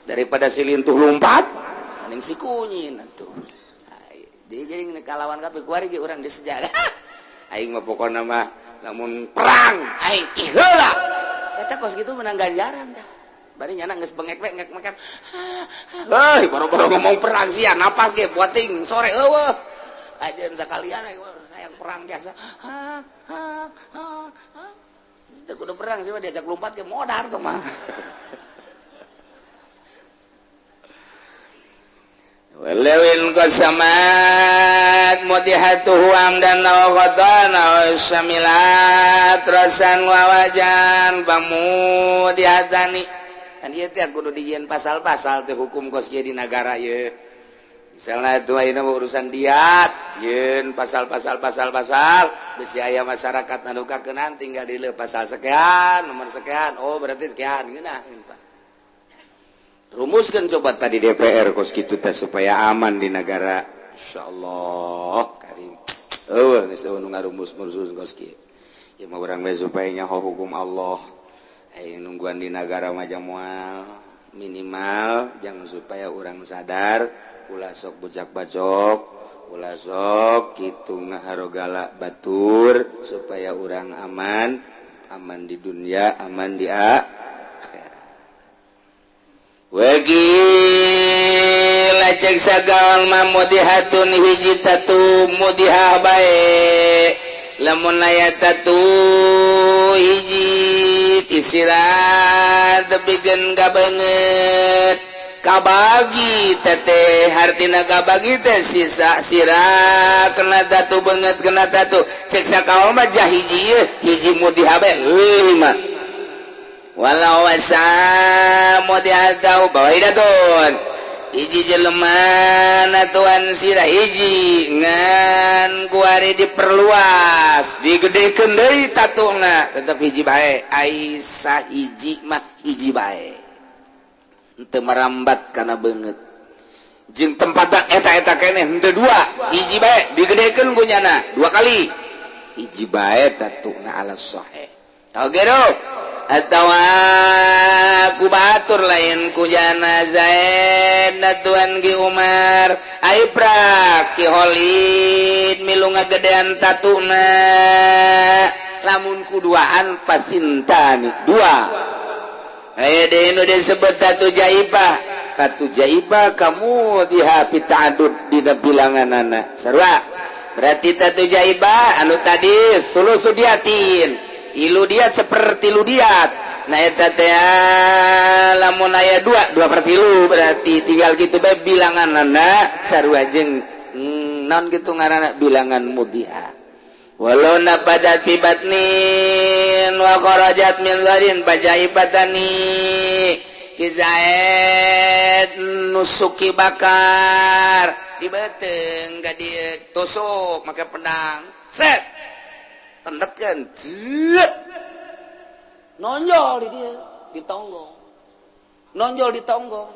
Speaker 1: Daripada si lintuh lompat mending si kunyin atuh. Jadi jadi kalawan kabeh kuari ge urang di sejarah. Aing mah pokona mah lamun perang aing ti heula. Eta kos kitu menang ganjaran tah. Bari nyana geus bengek we ngek makan. Heuh, boro-boro ngomong perang sia napas ge buating sore eueuh. Ajeun sakalian sayang perang jasa. Ha ha ha. Teu kudu perang sih mah diajak lompat ge modar tuh mah. Walawin qasamat mudihatuhu amdan aw qatan aw syamilat rasan wa wajan bamudihatani. Kan ieu teh kudu dijieun pasal-pasal teh hukum kos ieu di nagara ieu. Misalna itu ayeuna urusan diat, yeun pasal-pasal pasal-pasal besi aya masyarakat anu kakeunaan tinggal dileuh pasal sekian, nomor sekian, oh berarti sekian geunah. Rumuskan coba tadi DPR kos kitu teh supaya aman di negara. Insyaallah karim. Eueuh geus eueuh nu ngarumus-rumus kos kieu. Ieu mah urang we supaya nyaho hukum Allah. Aya nungguan di nagara mah moal minimal jangan supaya urang sadar ulah sok bujak bacok, ulah sok kitu ngaharogala batur supaya urang aman, aman di dunia, aman di akhirat. Wagil cek sagal mudhihatun hiji tatu mudhihah bae lamun aya tatu hiji tisirat tepikeun ka beungeut kabagi teteh hartina kabagi teh sisa sirah kena tatu beungeut kena tatu cek sakaol mah jah hiji hiji mudhihah bae lima walau wasa mudhihatau bawahidatun hiji jelema natuan sirah hiji ngan kuari diperluas digedekeun deui tatuna tetep hiji bae ai sahiji mah hiji bae henteu merambat kana beungeut jeung tempatna eta-eta keneh henteu dua hiji bae digedekeun ku nyana dua kali hiji bae tatuna ala sahih oge atawa ku batur lain ku jana Zaid natuan Ki Umar ai prak Ki Khalid milu ngagedean tatuna lamun kuduaan pasintani dua aya deui nu disebut tatu jaibah tatu jaibah kamu dihapi ta'adud dina bilanganana sarua berarti tatu jaibah anu tadi sulusu diatin ilu diat seperti lu diat nah eta teh lamun aya dua dua per tilu berarti tinggal gitu bae bilanganana sarua jeung naon kitu ngaranna bilangan mudhiha walau nabadat bi batnin wa kharajat min zarin bajaibatani ki Zaid nusuki bakar di beuteung ka dieu tusuk make pedang set tendetkeun zet nonjol di dia di tonggong nonjol di tonggong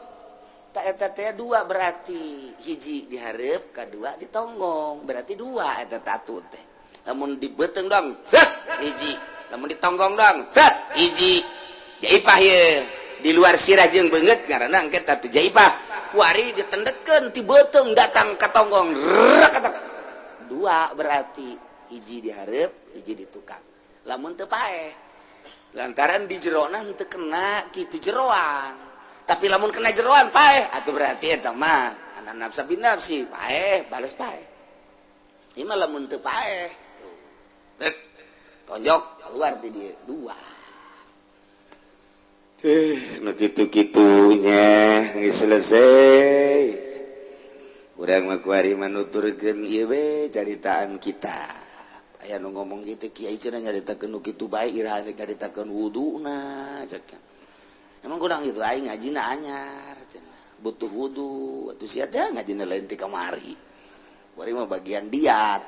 Speaker 1: tak eta teh dua berarti hiji dihareup kadua di tonggong berarti dua eta tatu teh lamun di beuteung dong zet hiji lamun di tonggong dong zet hiji jaipah ye di luar sirah jeung beungeut ngaranna engke tatu jaipah kuari ditendetkeun ti beuteung datang ka tonggong rek dua berarti hiji dihareup hiji ditukang lamun teu paeh lantaran di jerona henteu kena kitu jeroan tapi lamun kena jeroan paeh atuh berarti eta mah anak nafsa bin nafsi paeh balas paeh ieu mah lamun teu paeh tuh tonjok keluar di dieu dua teh nu kitu-kitunya geus selesai urang mah kuari manuturkeun ieu we caritaan kita. Aya nu ngomong gitu kiai cenah nyaritakeun nu kitu bae iraha nyaritakeun wuduna cek. Emang kurang gitu aing ngajina anyar cenah. Butuh wudu atuh sia teh ngajina lain ti kamari. Kuari mah bagian diat.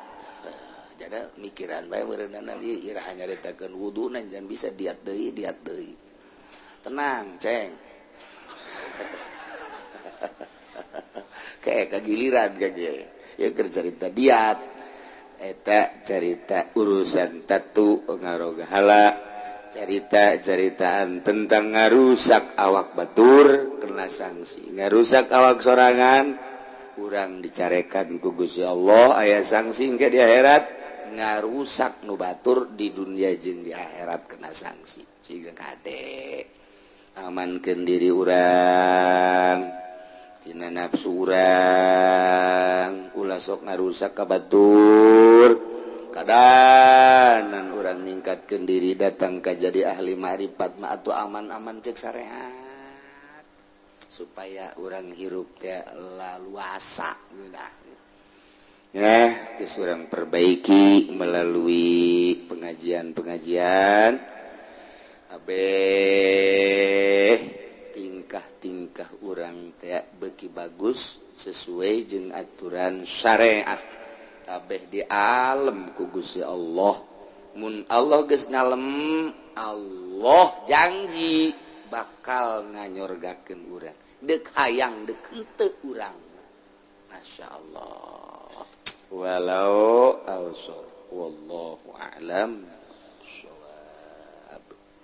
Speaker 1: Jadi mikiran bae meureunana ieu iraha nyaritakeun wuduna jangan bisa diat deui diat deui. Tenang, ceng. Kayak kagiliran ka ge. Ya keur carita diat. Eta carita urusan tatu ngarogahala carita-caritaan tentang ngarusak awak batur.
Speaker 2: kena sanksi. Ngarusak awak sorangan, urang dicarekan ku Gusti Allah, aya sanksi engke di akhirat. Ngarusak nu batur di dunia jeung di akhirat kena sanksi. Sehingga kade amankeun diri urang tina nafsu urang, ulah sok ngarusak ka batur. Kadanan urang ningkatkeun diri datang ka jadi ahli ma'rifat mah atuh aman-aman cek syariat supaya urang hirup teh laluasa geunah. Ya, geus urang perbaiki melalui pengajian-pengajian abeh tingkah-tingkah urang teh beuki bagus sesuai jeung aturan syariat. Kabeh di alam ku Gusti Allah. Mun Allah geus ngalem, Allah janji bakal nganyorgakeun urang. Deuk hayang deuk henteu urang. Masya Allah. Walau awsar wallahu a'lam.